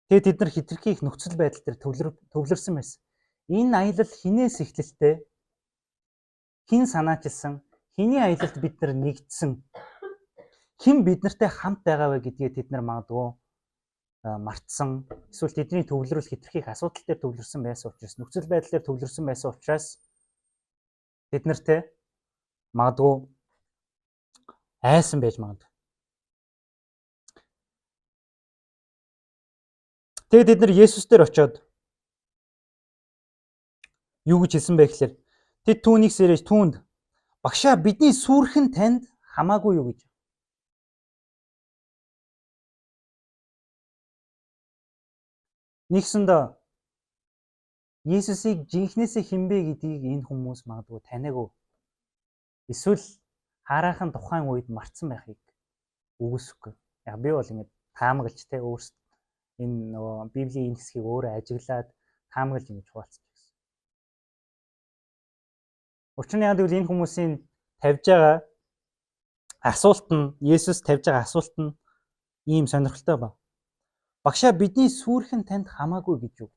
Тэгээд тэд нар хитрхи их нөхцөл байдал дээр төвлөрсөн байсан. Энэ аялал хинээс эхлэлтэй, хэн санаачилсан, хэний аялалд бид нар нэгдсэн, хэн бид нартай хамт байгаа вэ гэдгээ тэд нар магадгүй мартсан. Эсвэл тэдний төвлөрөл хитрхи их асуудал дээр төвлөрсөн байсан учраас, нөхцөл байдал дээр төвлөрсөн байсан учраас тэд нартэй магадгүй айсан байж магадгүй. Тэгээд тэд нар Есүс дээр очиод юу гэж хэлсэн бэ гэхээр тэд түүнийг сэрэж түүнд багшаа бидний сүрхэн танд хамаагүй юу гэж. Нэгсэндээ Есүсийг жинхнээсээ хинбэ гэдгийг энэ хүмүүс магадгүй таниагүй. Эсвэл хараахан тухайн үед мартсан байхыг үгүйсэхгүй. Яг би бол ингэж таамаглаж те өөрсдөө энэ нөгөө Библийн энэ хэсгийг өөрөө ажиглаад таамаглаж ингэж хуваалцаж гэсэн. Учир нь яг гэвэл энэ хүмүүсийн тавьж байгаа асуулт нь Есүс тавьж байгаа асуулт нь ийм сонирхолтой ба. Багшаа бидний сүрхэн танд хамаагүй гэж юу?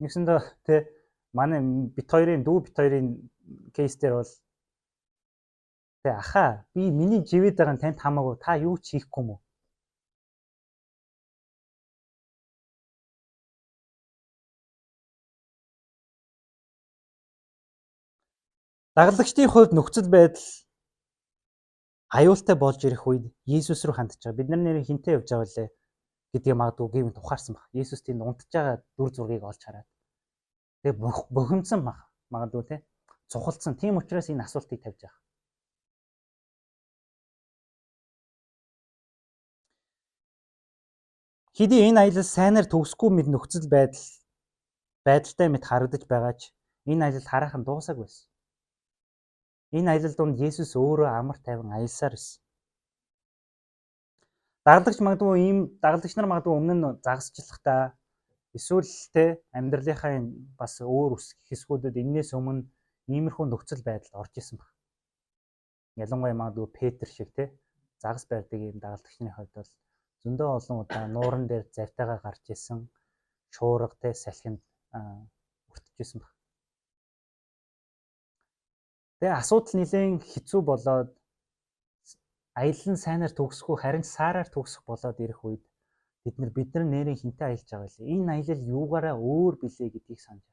Нэгсэндээ тэ манай бит хоёрын дүү бит хоёрын кейс дээр бол тэ ахаа би миний живээд байгаа нь танд хамаагүй та юу ч хийхгүй юм уу? Дагалдагчдын хувьд нөхцөл байдал аюултай болж ирэх үед Есүс рүү хандж байгаа. Бид нар нэр хинтээ явж байгаа вүлээ гэдгийг магадгүй гівэнд ухаарсан баг. Есүс тэнд унтж байгаа дүр зургийг олж хараад тэгээ бохимдсан баг. Магадгүй те цухалдсан. Тийм учраас энэ асуултыг тавьж байгаа. Хэдий энэ аялал сайнаар төгсөхгүй мэд нөхцөл байдалтай мэт харагдаж байгаа ч энэ аялал хараахан дуусаагүй байсан. Энэ аялал дунд Есүс өөрөө амар тайван аялсаар байсан. Дагалдагч магадгүй ийм дагалдагч нар магадгүй өмнө нь загасчлахдаа эсвэл те амьдралынхаа бас өөр хэсгүүдэд энээс өмнө иймэрхүү нөхцөл байдалд орж исэн баг. Ялангуяа магадгүй Петр шиг те загас барьдаг ийм дагалдагчны хувьд бол зөндөө олон удаа нууран дээр завтайгаа гарч исэн, шуурга те салхинд өртөж исэн баг. Тэгээ асуудал нэлээд хэцүү болоод аялал нь сайнаар төгсөхгүй харин саараар төгсөх болоод ирэх үед бид нар нэрийн хинтээ аялж байгаа лээ. Энэ аялал юугаараа өөр билээ гэдгийг санаж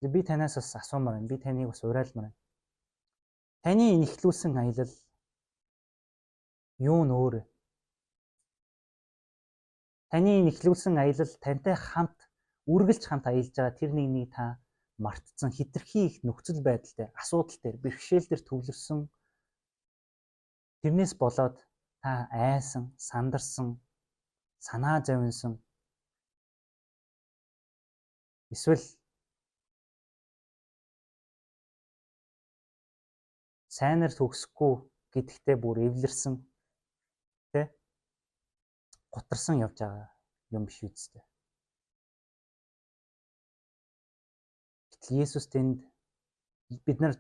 байна. Би танаас бас асуумаар байна. Би таныг бас уриалмаар байна. Таны энэ эхлүүлсэн аялал юу нь өөр вэ? Таны энэ эхлүүлсэн аялал тантай хамт үргэлж хамт аялж байгаа тэр нэгнийг та мартцсан хитрхи их нөхцөл байдалтай асуудал дээр бэрхшээл дээр төвлөрсөн тэрнээс болоод та айсан, сандарсан, санаа зовинсон эсвэл сайнаар төгсөхгүй гэдэгтээ бүр эвлэрсэн тэ гутарсан явж байгаа юм биш үсттэй. Гэтэл Есүс тэнд бид нар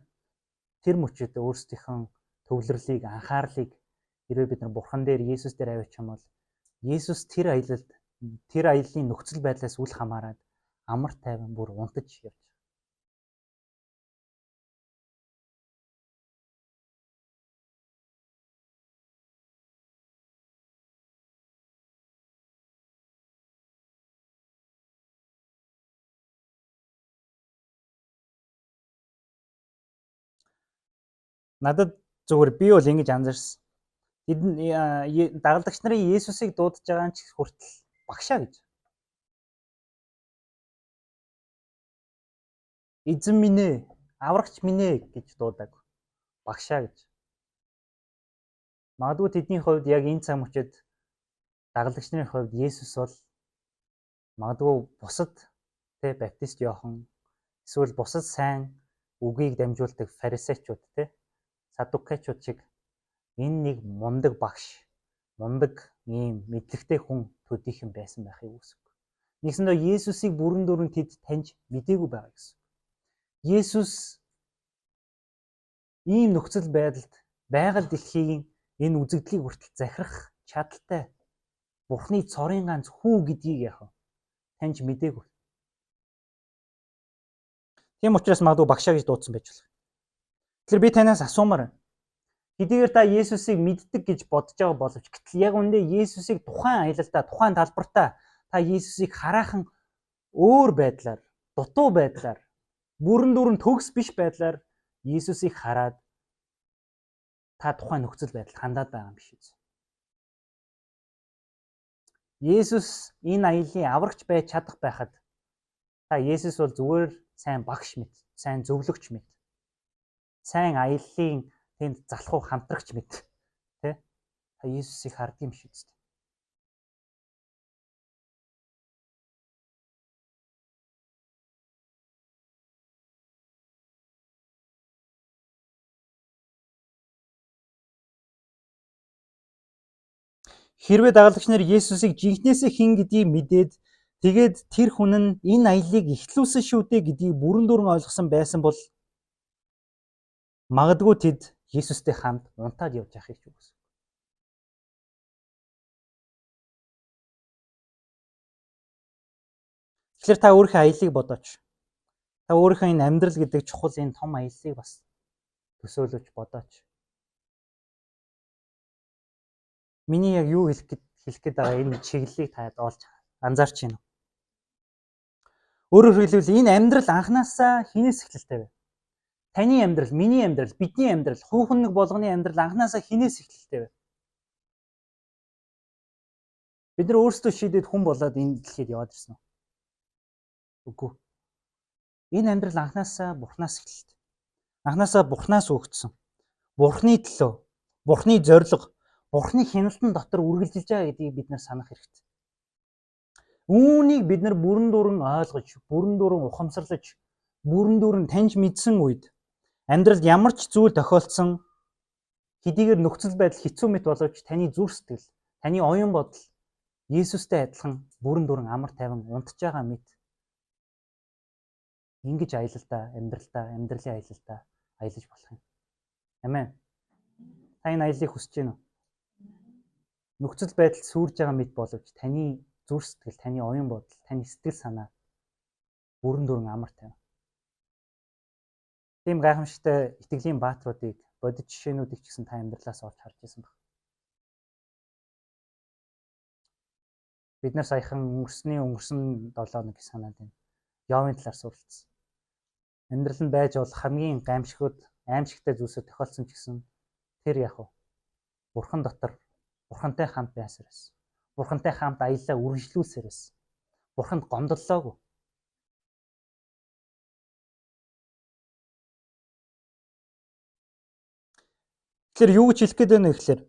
тэр мөчид өөрсдийнхөө төвлөрлийг, анхаарлыг хэрвээ бид нар Бурхан дээр, Есүс дээр аваачих юм бол Есүс тэр аялалд, тэр аяллаа нөхцөл байдлаас үл хамааран амар тайван бүр унтаж явж байгаа. Надад зүгээр би бол ингэж анзаарсан. Тэд дагалдагч нарын Есүсийг дуудаж байгаа нь ч хүртэл багшаа гэж. Эзэн минь ээ, аврагч минь ээ гэж дуудаг. Багшаа гэж. Магадгүй тэдний хувьд яг энэ цаг мөчид дагалдагч нарын хувьд Есүс бол магадгүй бусад тэ баптист Иохан эсвэл бусад сайн үгийг дамжуулдаг фарисеучуд тэ саддукайчууд шиг энэ нэг мундаг багш, мундаг ийм мэдлэгтэй хүн төдийхөн байсан байхыг үсэг. Нэгсэндээ Есүсийг бүрэн дүүрэн тэд таньж мдээгүй байгаа гэсэн. Есүс ийм нөхцөл байдалд байгаль дэлхийн энэ үзэгдлийг хүртэл захирах чадaltaй Бурхны цорын ганц хүү гэдгийг яах вэ? Таньж мдээгүй. Тийм учраас магадгүй багшаа гэж дуудсан байж болох. Тэгэхээр би танаас асуумаар байна. Хэдийгээр та Есүсийг мэддэг гэж бодож байгаа боловч гэтэл яг үнэндээ Есүсийг тухайн аялалдаа, тухайн талбартаа та Есүсийг хараахан өөр байдлаар, дутуу байдлаар, бүрэн дүүрэн төгс биш байдлаар Есүсийг хараад та тухайн нөхцөл байдалд хандаад байгаа юм биш үү? Есүс энэ аяллаа аврагч байж чадах байхад та Есүс бол зүгээр сайн багш мэт, сайн зөвлөгч мэт, сайн аяллаа тэнд залхуу хамтрагч мэт тэ та Есүсийг харддаг юм шиг үстэй. Хэрвээ дагалдагч нар Есүсийг жинхнээсээ хэн гэдгийг мэдээд тэгээд тэр хүн нь энэ аяллыг эхлүүлсэн шүү дээ гэдгийг бүрэн дүүрэн ойлгосон байсан бол магадгүй тэд Есүстэй хамт унтаад явж байхыг ч үгүйс. Тэгэхээр та өөрийнхөө аяллыг бодооч. Та өөрийнхөө энэ амьдрал гэдэг чухал энэ том аяллыг бас төсөөлөж бодооч. Миний яг юу хэлэх гээд байгаа энэ чиглэлийг та олж анзаарч байна уу? Өөрөөр хэлбэл энэ амьдрал анханасаа хинээс эхлэлтэй вэ? Таны амьдрал, миний амьдрал, бидний амьдрал, хүүхэн нэг болгоны амьдрал анханасаа хинээс эхлэлтэй вэ? Бид нар өөрсдөө шийдээд хүн болоод энэ дэлхийд яваад ирсэн үү? Үгүй. Энэ амьдрал анханасаа Бурханаас эхэлдэг. Анханасаа Бурханаас өгөгдсөн. Бурханы төлөө, Бурханы зорилго, Бурханы хяналтан дотор үргэлжилж байгаа гэдгийг бид нар санах хэрэгтэй. Үүнийг бид нар бүрэн дүүрэн ойлгож, бүрэн дүүрэн ухамсарлаж, бүрэн дүүрэн таньж мэдсэн үед амьдралд ямар ч зүйл тохиолдсон хэдийгээр нөхцөл байдал хэцүү мэт боловч таны зүрх сэтгэл, таны оюун бодол Есүстэй адилхан бүрэн дүүрэн амар тайван унтж байгаа мэт ингэж аялалдаа, амьдралдаа, амьдралын аялалдаа аялаж болох юм. Амен. Та энэ аяллыг хүсэж байна уу? Нөхцөл байдал сүрж байгаа мэт боловч таны зүрх сэтгэл, таны оюун бодол, таны сэтгэл санаа бүрэн дүүрэн амар тайван. Тийм гайхамшигтай итгэлийн баатруудыг, бодит жишээнүүдийг ч гэсэн та амьдралаас олж харж ирсэн баг. Бид нар саяхан өнгөрсөн 7 хоног санаад байна. Йовын талаар суралцсан. Амьдрал нь байж болох хамгийн гамшигуд, аимшигтай зүйлсүүд тохиолдсон ч гэсэн тэр яг уу Бурхан дотор Бурхантай хамт байсаар байсан. Бурхантай хамт аяллаа үргэлжлүүлсээр байсан. Бурханд гомдлоогүй. Тэгэхээр юу гэж хэлэх гээд байна вэ гэхээр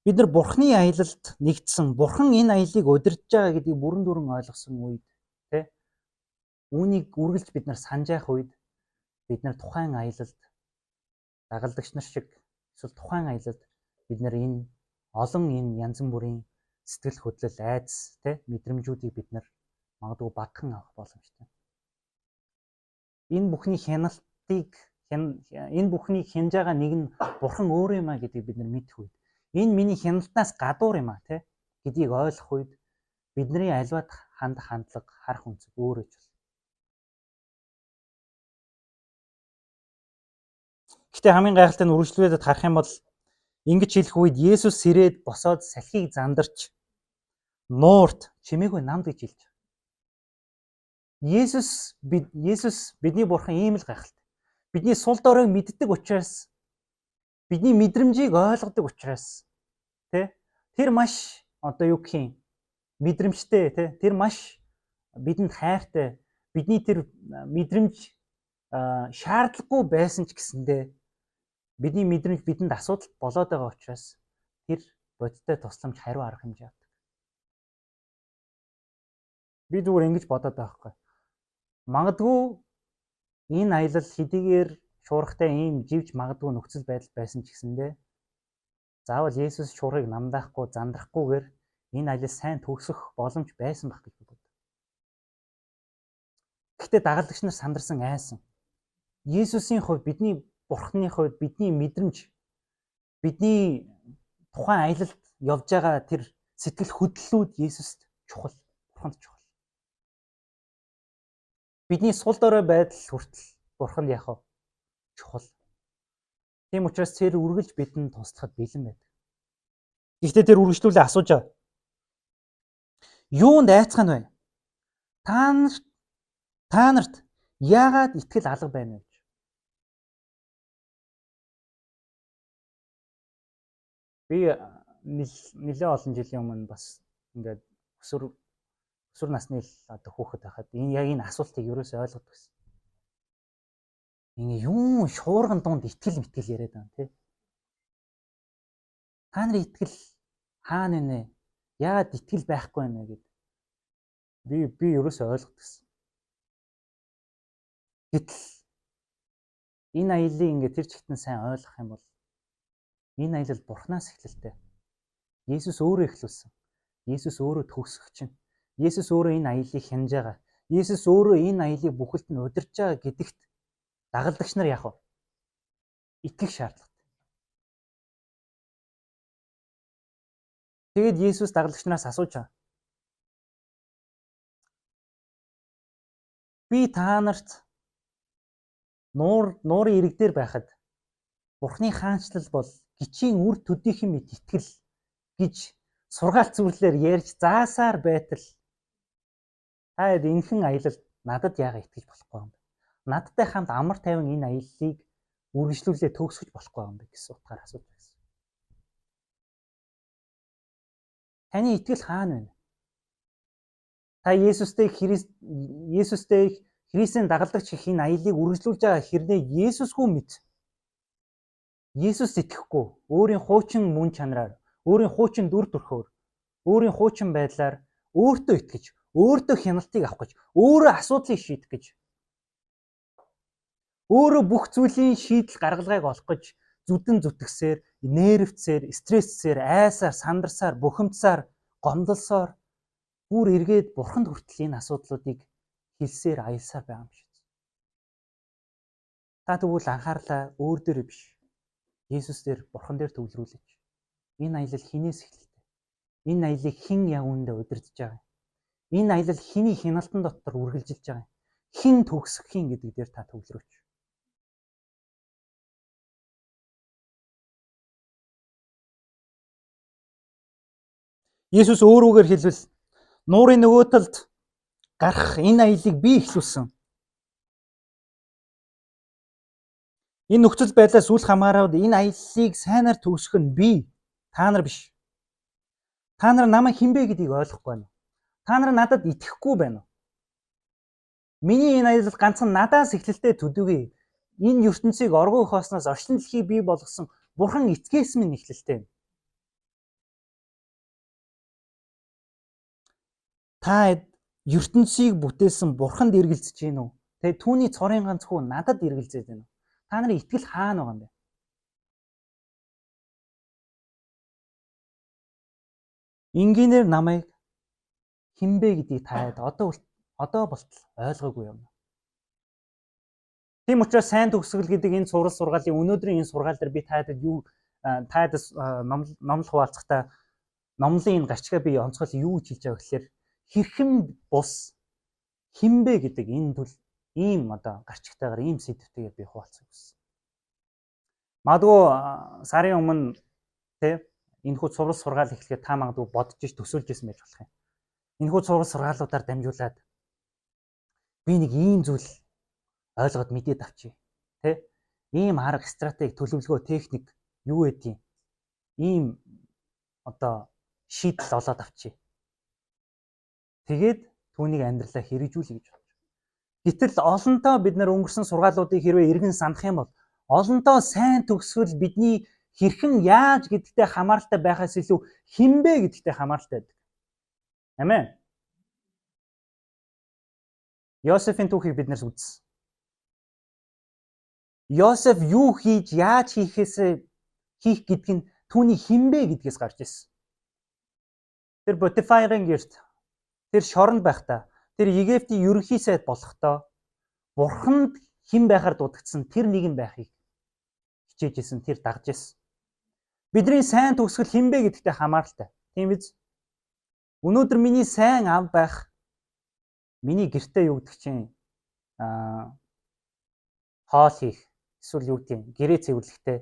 бид нар Бурхны аялалд нэгдсэн, Бурхан энэ аяллыг удирдах байгаа гэдгийг бүрэн дүүрэн ойлгосон үед, тэ? Үүнийг үргэлж бид нар санаж явах үед бид нар тухайн аялалд дагалдагч нар шиг эсвэл тухайн аялалд бид нар энэ олон энэ янз бүрийн сэтгэл хөдлөл, айдас, тэ, мэдрэмжүүдийг бид нар магадгүй багахан авах боломжтой. Энэ бүхний хяналтыг, энэ бүхнийг хянаж байгаа нэг нь Бурхан өөрөө юм а гэдгийг бид нар мэдэх үед, энэ миний хяналтаас гадуур юм а, тэ, гэдгийг ойлгох үед бидний аливаад хандах хандлага, харах өнцөг өөрөө ч болно. Гэхдээ хамгийн гайхалтай нь үргэлжлүүлээд харах юм бол ингэж хэлэх үед Есүс сэрээд босоод салхийг зандарч нуурт чимээгүй намд гэж хэлж байгаа. Есүс бидний Бурхан ийм л гайхалтай. Бидний сул доройг мэддэг учраас, бидний мэдрэмжийг ойлгодог учраас, тэ, тэр маш одоо юу гэх юм мэдрэмжтэй, тэ, тэр маш бидэнд хайртай, бидний тэр мэдрэмж шаардлагагүй байсан ч гэсэндээ бидний мэдрэмж бидэнд асуудал болоод байгаа учраас тэр бодиттой тусламж, хариу арга хэмжээ авдаг. Би зүгээр ингэж бодоод байгаа байхгүй. Магадгүй энэ аялал хэдийгээр шуургатай ийм живж магадгүй нөхцөл байдал байсан ч гэсэндээ заавал Есүс шуургыг намдаахгүй, зандрахгүйгээр энэ аялал сайн төгсөх боломж байсан байх гэж боддог. Гэхдээ дагалдагч нар сандарсан, айсан. Есүсийн хувьд, бидний Бурхны хувьд бидний мэдрэмж, бидний тухайн аялалд явж байгаа тэр сэтгэл хөдлөлүүд Есүст чухал, Бурханд чухал. Бидний сул дорой байдал хүртэл Бурханд яах вэ? Чухал. Тийм учраас тэр үргэлж бидэнд туслахад бэлэн байдаг. Гэхдээ тэр үргэлжлүүлээ асууж байгаа. Юунд айцхан вэ? Та нарт яагаад итгэл алга байна вэ? Би нэлээд олон жилийн өмнө бас ингээд өсвөр насны л одоо хүүхэд байхад энэ яг энэ асуултыг ерөөсөй ойлгодог гэсэн. Ингээ юм шуурган дунд итгэл мэтгэл яриад байгаа тий. Та нарын итгэл хаана вэ? Яагаад итгэл байхгүй байна вэ гэд. Би ерөөсөй ойлгодог гэсэн. Гэтэл энэ аяллыг ингээ тэр чигтэн сайн ойлгох юм бол энэ аялал Бурханаас эхлэлтэй. Есүс өөрөө эхлүүлсэн. Есүс өөрөө төгсгөх чинь. Есүс өөрөө энэ аяллыг хянаж байгаа. Есүс өөрөө энэ аяллыг бүхэлд нь удирдах байгаа гэдэгт дагалдагч нар яах вэ? Итгэх шаардлагатай. Тэгээд Есүс дагалдагч нараас асууж байгаа. Би та нарт нуурын ирэг дээр байхад Бурхны хаанчлал бол гичийн үр төдийхөн мэт итгэл гэж сургаал зүрлээр ярьж заасаар байтал та энхэн аялалд надад яагаад итгэж болохгүй юм бэ? Надтай хамт амар тайван энэ аяллыг үргэлжлүүлээ төгсгөж болохгүй юм бэ гэсэн утгаар асууж байсан. Таны итгэл хаана байна? Та Есүстэй Христ Есүстэй Христийн дагалдагч гэх энэ аяллыг үргэлжлүүлж байгаа хэрнээ Есүсгүй мэт Есүс итгэхгүй өөрийн хуучин мөн чанараар, өөрийн хуучин дүр төрхөөр, өөрийн хуучин байдлаар өөртөө итгэж, өөртөө хяналтыг авах гэж, өөрөө асуудлыг шийдэх гэж, өөрөө бүх зүйлийн шийдэл гаргалгааг олох гэж зүдэн зүтгэсээр, нервцээр, стрессээр, айсаар, сандарсаар, бухимдсаар, гомдолсоор бүр эргээд бурханд хүртэл энэ асуудлуудыг хэлсээр аялсаар байгаа юм шиг. Та тэгвэл анхаарлаа өөр дээр биш. Есүс дээр, бурхан дээр төвлөрүүлээч. Энэ аялал хинээс эхэлдэг? Энэ аяллыг хэн яг үүндээ удирдах байгаа юм? Энэ аялал хэний хяналтан дотор үргэлжилж байгаа юм? Хэн төгсгөх юм гэдэг дээр та төвлөрөөч. Есүс өөрөөр хэлбэл нуурын нөгөө талд гарах энэ аяллыг би эхлүүлсэн. Энэ нөхцөл байдлаас үл хамааран энэ аяллыг сайнаар төгсгөх нь би, та нар биш. Та нар намайг хэн бэ гэдгийг ойлгохгүй байна уу? Та нар надад итгэхгүй байна уу? Миний энэ аялал ганцхан надаас эхлэлтэй төдийгүй энэ ертөнцийг оргуу хоосноос орчин дэлхийг бий болгосон Бурхан эцгээс минь эхлэлтэй. Та ертөнцийг бүтээсэн Бурханд эргэлзэж гин үү? Тэгээ түүний цорын ганц хүү надад эргэлзээд байна уу? Та нарын итгэл хаана байгаа юм бэ? Энгийнээр намайг хэн бэ гэдгийг таад одоо болтол ойлгоогүй юм. Тийм учраас сайн төгсгөл гэдэг энэ цуврал сургаалын өнөөдрийн энэ сургаал дээр би таадад юу таадас номлол хуваалцахдаа номлын энэ гарчгаа би онцгой юу гэж хэлж байгаа гэхээр хэрхэн бус хэн бэ гэдэг энэ төл ийм одоо гарчигтайгаар ийм сэдвтэйгээр би хуваалцах гэсэн. Магадгүй сарын өмнө тэ энэхүү цуврал сургаал эхлэхэд та магадгүй бодож ич төсөөлж исэн байж болох юм. Энэхүү цуврал сургаалуудаар дамжуулаад би нэг ийм зүйл ойлгоод мэдээд авчи. Тэ? Ийм арга, стратеги, төлөвлөгөө, техник юу гэдгийг ийм одоо шийдэл олоод авчи. Тэгээд түүнийг амьдралаа хэрэгжүүлье гэж бодож. Гэтэл олонтоо бид нар өнгөрсөн сургаалуудыг хэрвээ эргэн санах юм бол олонтоо сайн төгсгөл бидний хэрхэн яаж гэдэгтэй хамааралтай байхаас илүү хэн бэ гэдэгтэй хамааралтай байдаг. Амен. Йосефийн түүхийг бид нар үзсэн. Йосеф юу хийж, яаж хийхээс хийх гэдг нь түүний хэн бэ гэдгээс гарч ирсэн. Тэр Потифарын гэрт тэр шоронд байхдаа тэр Египтийн ерөнхий сайд болохдоо Бурханд хэн байхаар дуудагдсан тэр нэгэн байхыг хичээж исэн, тэр дагж исэн. Бидний сайн төгсгөл хэн бэ гэдэгтэй хамааралтай. Тийм биз? Өнөөдөр миний сайн ав байх миний гэртээ юу гэдэг чинь хоол хийх эсвэл юу гэдэг гэрээ цэвэрлэхтэй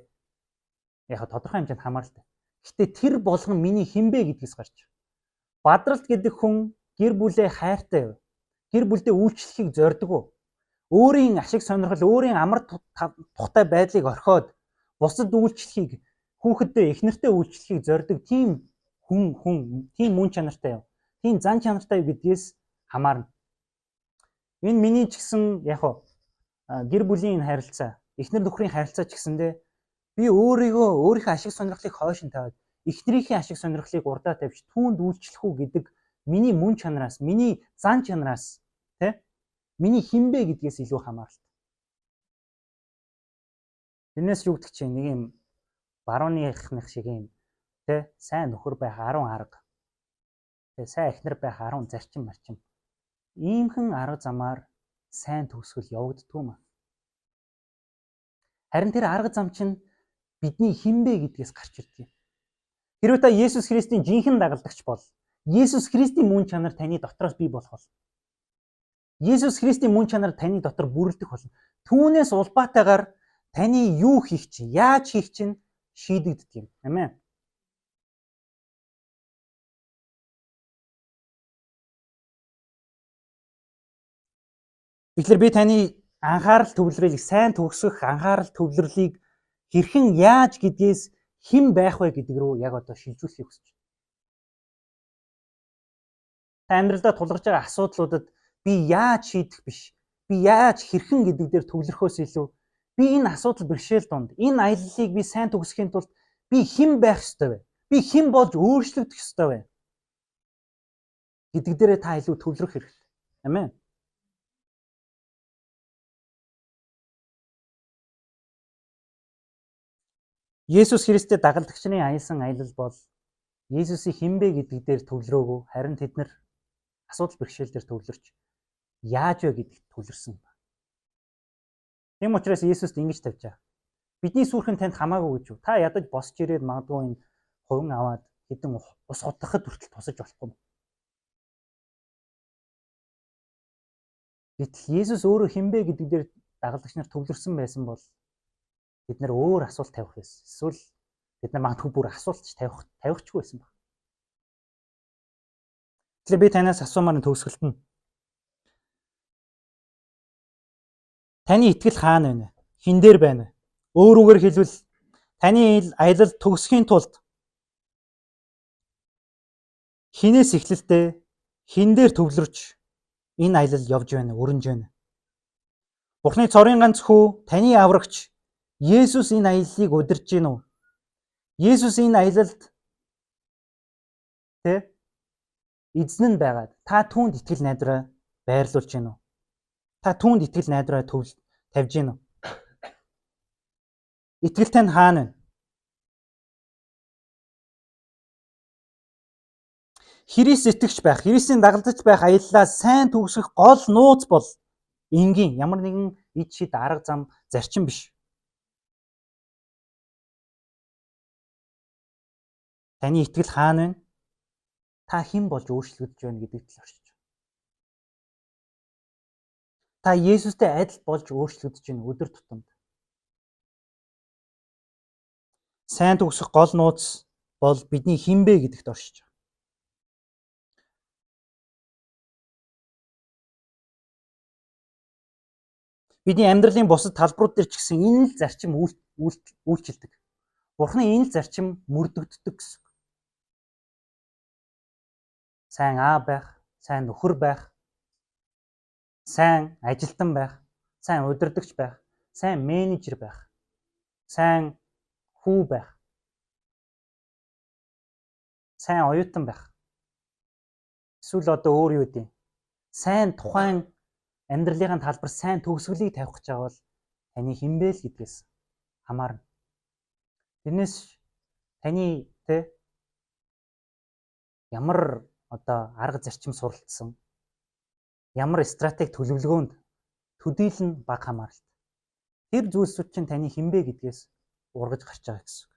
яг тодорхой хэмжээнд хамааралтай. Гэтэ тэр болгон миний хэн бэ гэдгээс гарч. Бадралт гэдэг хүн гэр бүлээ хайртай. Гэр бүлдээ үйлчлэхийг зорддог. Өөрийн ашиг сонирхол, өөрийн амар тухтай байдлыг орхиод бусад үйлчлэхийг хүүхэдтэй эхнэртэй үйлчлэхийг зорддог тийм хүн тийм мөн чанартай юм. Тийм зан чанартай гэдгээс хамаарна. Энэ миний ч гэсэн яг хоо гэр бүлийн энэ харилцаа, эхнэр нөхрийн харилцаа ч гэсэндээ би өөрийгөө өөрийнхөө ашиг сонирхлыг хойш нь тавиад эхнэрийнхээ ашиг сонирхлыг урдаа тавьж түүнд үйлчлэх үү гэдэг миний мөн чанараас, миний зан чанараас тэ миний хинбэ гэдгээс илүү хамааралтай. Тэрнээс юу гэдэг чинь нэг юм барууныхных шиг юм тэ сайн нөхөр байх 10 арга. Тэ сайн эхнэр байх 10 зарчим марчим. Иймхэн арга замаар сайн төгсгөл явагддгүй юм. Харин тэр арга зам чинь бидний хинбэ гэдгээс гарч ирдэг юм. Хэрвээ та Есүс Христийн жинхэнэ дагалдагч бол Есүс Христийн мөн чанар таны дотроос бий болох болно. Есүс Христийн мөн чанар таны дотор бүрэлдэх болно. Түүнээс улбаатайгаар Таны юу хийх чинь, яаж хийх чинь шийдэгддэг юм. Амен. Тэгэхээр би таны анхаарал төвлөрүүлэх, сайн төгсөх анхаарал төвлөрлийг хэрхэн яаж гэдгээс хэн байх вэ гэдэг рүү яг одоо шилжүүлэхийг хүсэж байна. Та амьдралдаа тулгарч байгаа асуудлуудад би яаж шийдэх биш, би яаж хэрхэн гэдэг дээр төвлөрөхөөс илүү би энэ асуудал бэрхшээл донд энэ аяллыг би сайн төгсөхийн тулд би хэн байх ёстой вэ? Би хэн болж өөрчлөгдөх ёстой вэ? Гэдэг дээрээ та илүү төвлөрөх хэрэгтэй. Амен. Есүс Христтэй дагалдагчны аялсан аялал бол Есүсийг хэн бэ гэдэг дээр төвлөрөөгүй, харин тэд нар асуудал бэрхшээл дээр төвлөрч яаж вэ гэдэгт төвлөрсөн. Тийм учраас Есүст ингэж тавьжаа. Бидний сүрхэн танд хамаагүй гэж юу? Та ядаж босч ирээд магадгүй энэ хувин аваад хэдэн ус хутгахад хүртэл тусаж болохгүй. Гэтэл Есүс өөрөө хэн бэ гэдэг дээр дагалдагч нар төвлөрсөн байсан бол бид нар өөр асуулт тавих байсан. Эсвэл бид нар магадгүй бүр асуулт ч тавихчгүй байсан баг. Тэгэхээр би танаас асуумаар нь төгсгөлт нь. Таны итгэл хаана байна вэ? Хэн дээр байна вэ? Өөр үгээр хэлбэл таны аялал төгсөхийн тулд хинээс эхлэлтэй хэн дээр төвлөрч энэ аялал явж байна, өрнөж байна? Бурхны цорын ганц хүү таны аврагч Есүс энэ аяллыг удирж гин үү? Есүс энэ аялалд тэ эзэн нь байгаад та түүнд итгэл найдвараа байрлуулж гин үү? Та түүнд итгэл найдвараа тавьж гин үү? Итгэл тань хаана вэ? Христ итгэгч байх, Христийн дагалдагч байх аяллаа сайн төгсгөх гол нууц бол энгийн ямар нэгэн ид шид арга зам зарчим биш. Таны итгэл хаана вэ? Та хэн болж өөрчлөгдөж байна гэдэгт л оршиж байна. Та Есүстэй адил болж өөрчлөгдөж байна өдөр тутамд. Сайн төгсөх гол нууц бол бидний хэн бэ гэдэгт оршиж байна. Бидний амьдралын бусад талбарууд дээр ч гэсэн энэ л зарчим үйлчилдэг. Бурхны энэ л зарчим мөрдөгддөг гэсэн. Сайн аа байх, сайн нөхөр байх, сайн ажилтан байх, сайн удирдагч байх, сайн менежер байх, сайн хүү байх, сайн оюутан байх. Эсвэл одоо өөр юу гэдэг? Сайн тухайн амьдралынхаа талбар сайн төгсгөлийг тавих гэж байгаа бол таны хэн бэ л гэдгээс хамаарна. Тэрнээс таны тэ ямар одоо арга зарчим суралцсан, ямар стратеги төлөвлөгөөнд төдийлөн бага хамааралтай. Тэр зүйлсүүд чинь таны хэн бэ гэдгээс ургаж гарч байгаа гэсэн үг.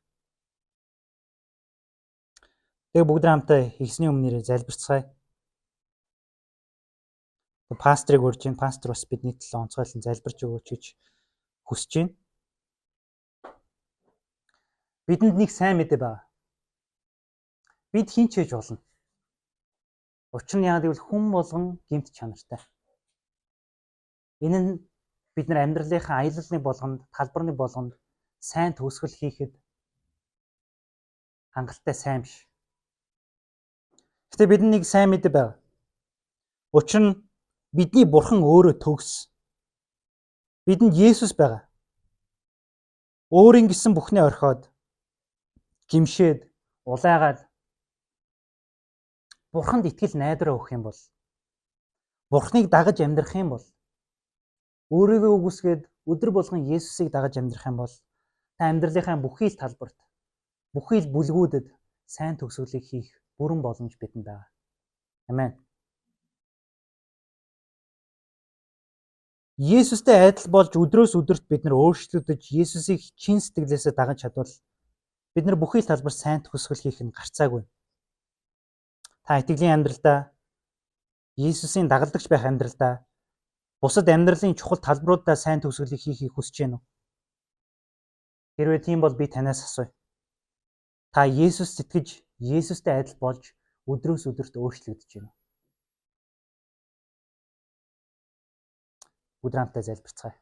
Тэгээ бүгд хамтаа хийсний өмнөрөө залбирцгаая. Пасторыг урьж байна. Пастор бас бидний төлөө онцгойлон залбирч өгөөч гэж хүсэж байна. Бидэнд нэг сайн мэдээ байна. Бид хэн ч хийж болно. Учир нь яагаад гэвэл хүн болгон гэмт чанартай. Энэ нь бид нар амьдралынхаа аялалны болгонд, талбарны болгонд сайн төгсгөл хийхэд хангалттай сайн биш. Гэтэ бидэнд нэг сайн мэдээ байна. Учир нь бидний бурхан өөрөө төгс. Бидэнд Есүс байгаа. Өөрийн гэсэн бүхнээ орхиод гимшээд улайгаад Бурханд итгэл найдвараа өгөх юм бол Бурханыг дагаж амьдрах юм бол өөрийгөө үгүйсгээд өдөр болгон Есүсийг дагаж амьдрах юм бол та амьдралынхаа бүхий л талбарт бүхий л бүлгүүдэд сайн төгсгөлийг хийх бүрэн боломж бидэнд байгаа. Амен. Есүстэй адил болж өдрөөс өдөрт бид нар өөрчлөгдөж Есүсийг чин сэтгэлээсээ дагаж чадвал бид нар бүхий л талбар сайн төгсгөл хийх нь гарцаагүй. Та итгэлийн амьдралдаа Есүсийн дагалдагч байх амьдралдаа бусад амьдралын чухал талбаруудаа сайн төгсгөлийг хийхийг хүсэж байна уу? Хэрвээ тийм бол би танаас асууя. Та Есүст итгэж, Есүстэй адил болж өдрөөс өдөрт өөрчлөгдөж байна уу? Бүгд хамтдаа залбирцгаая.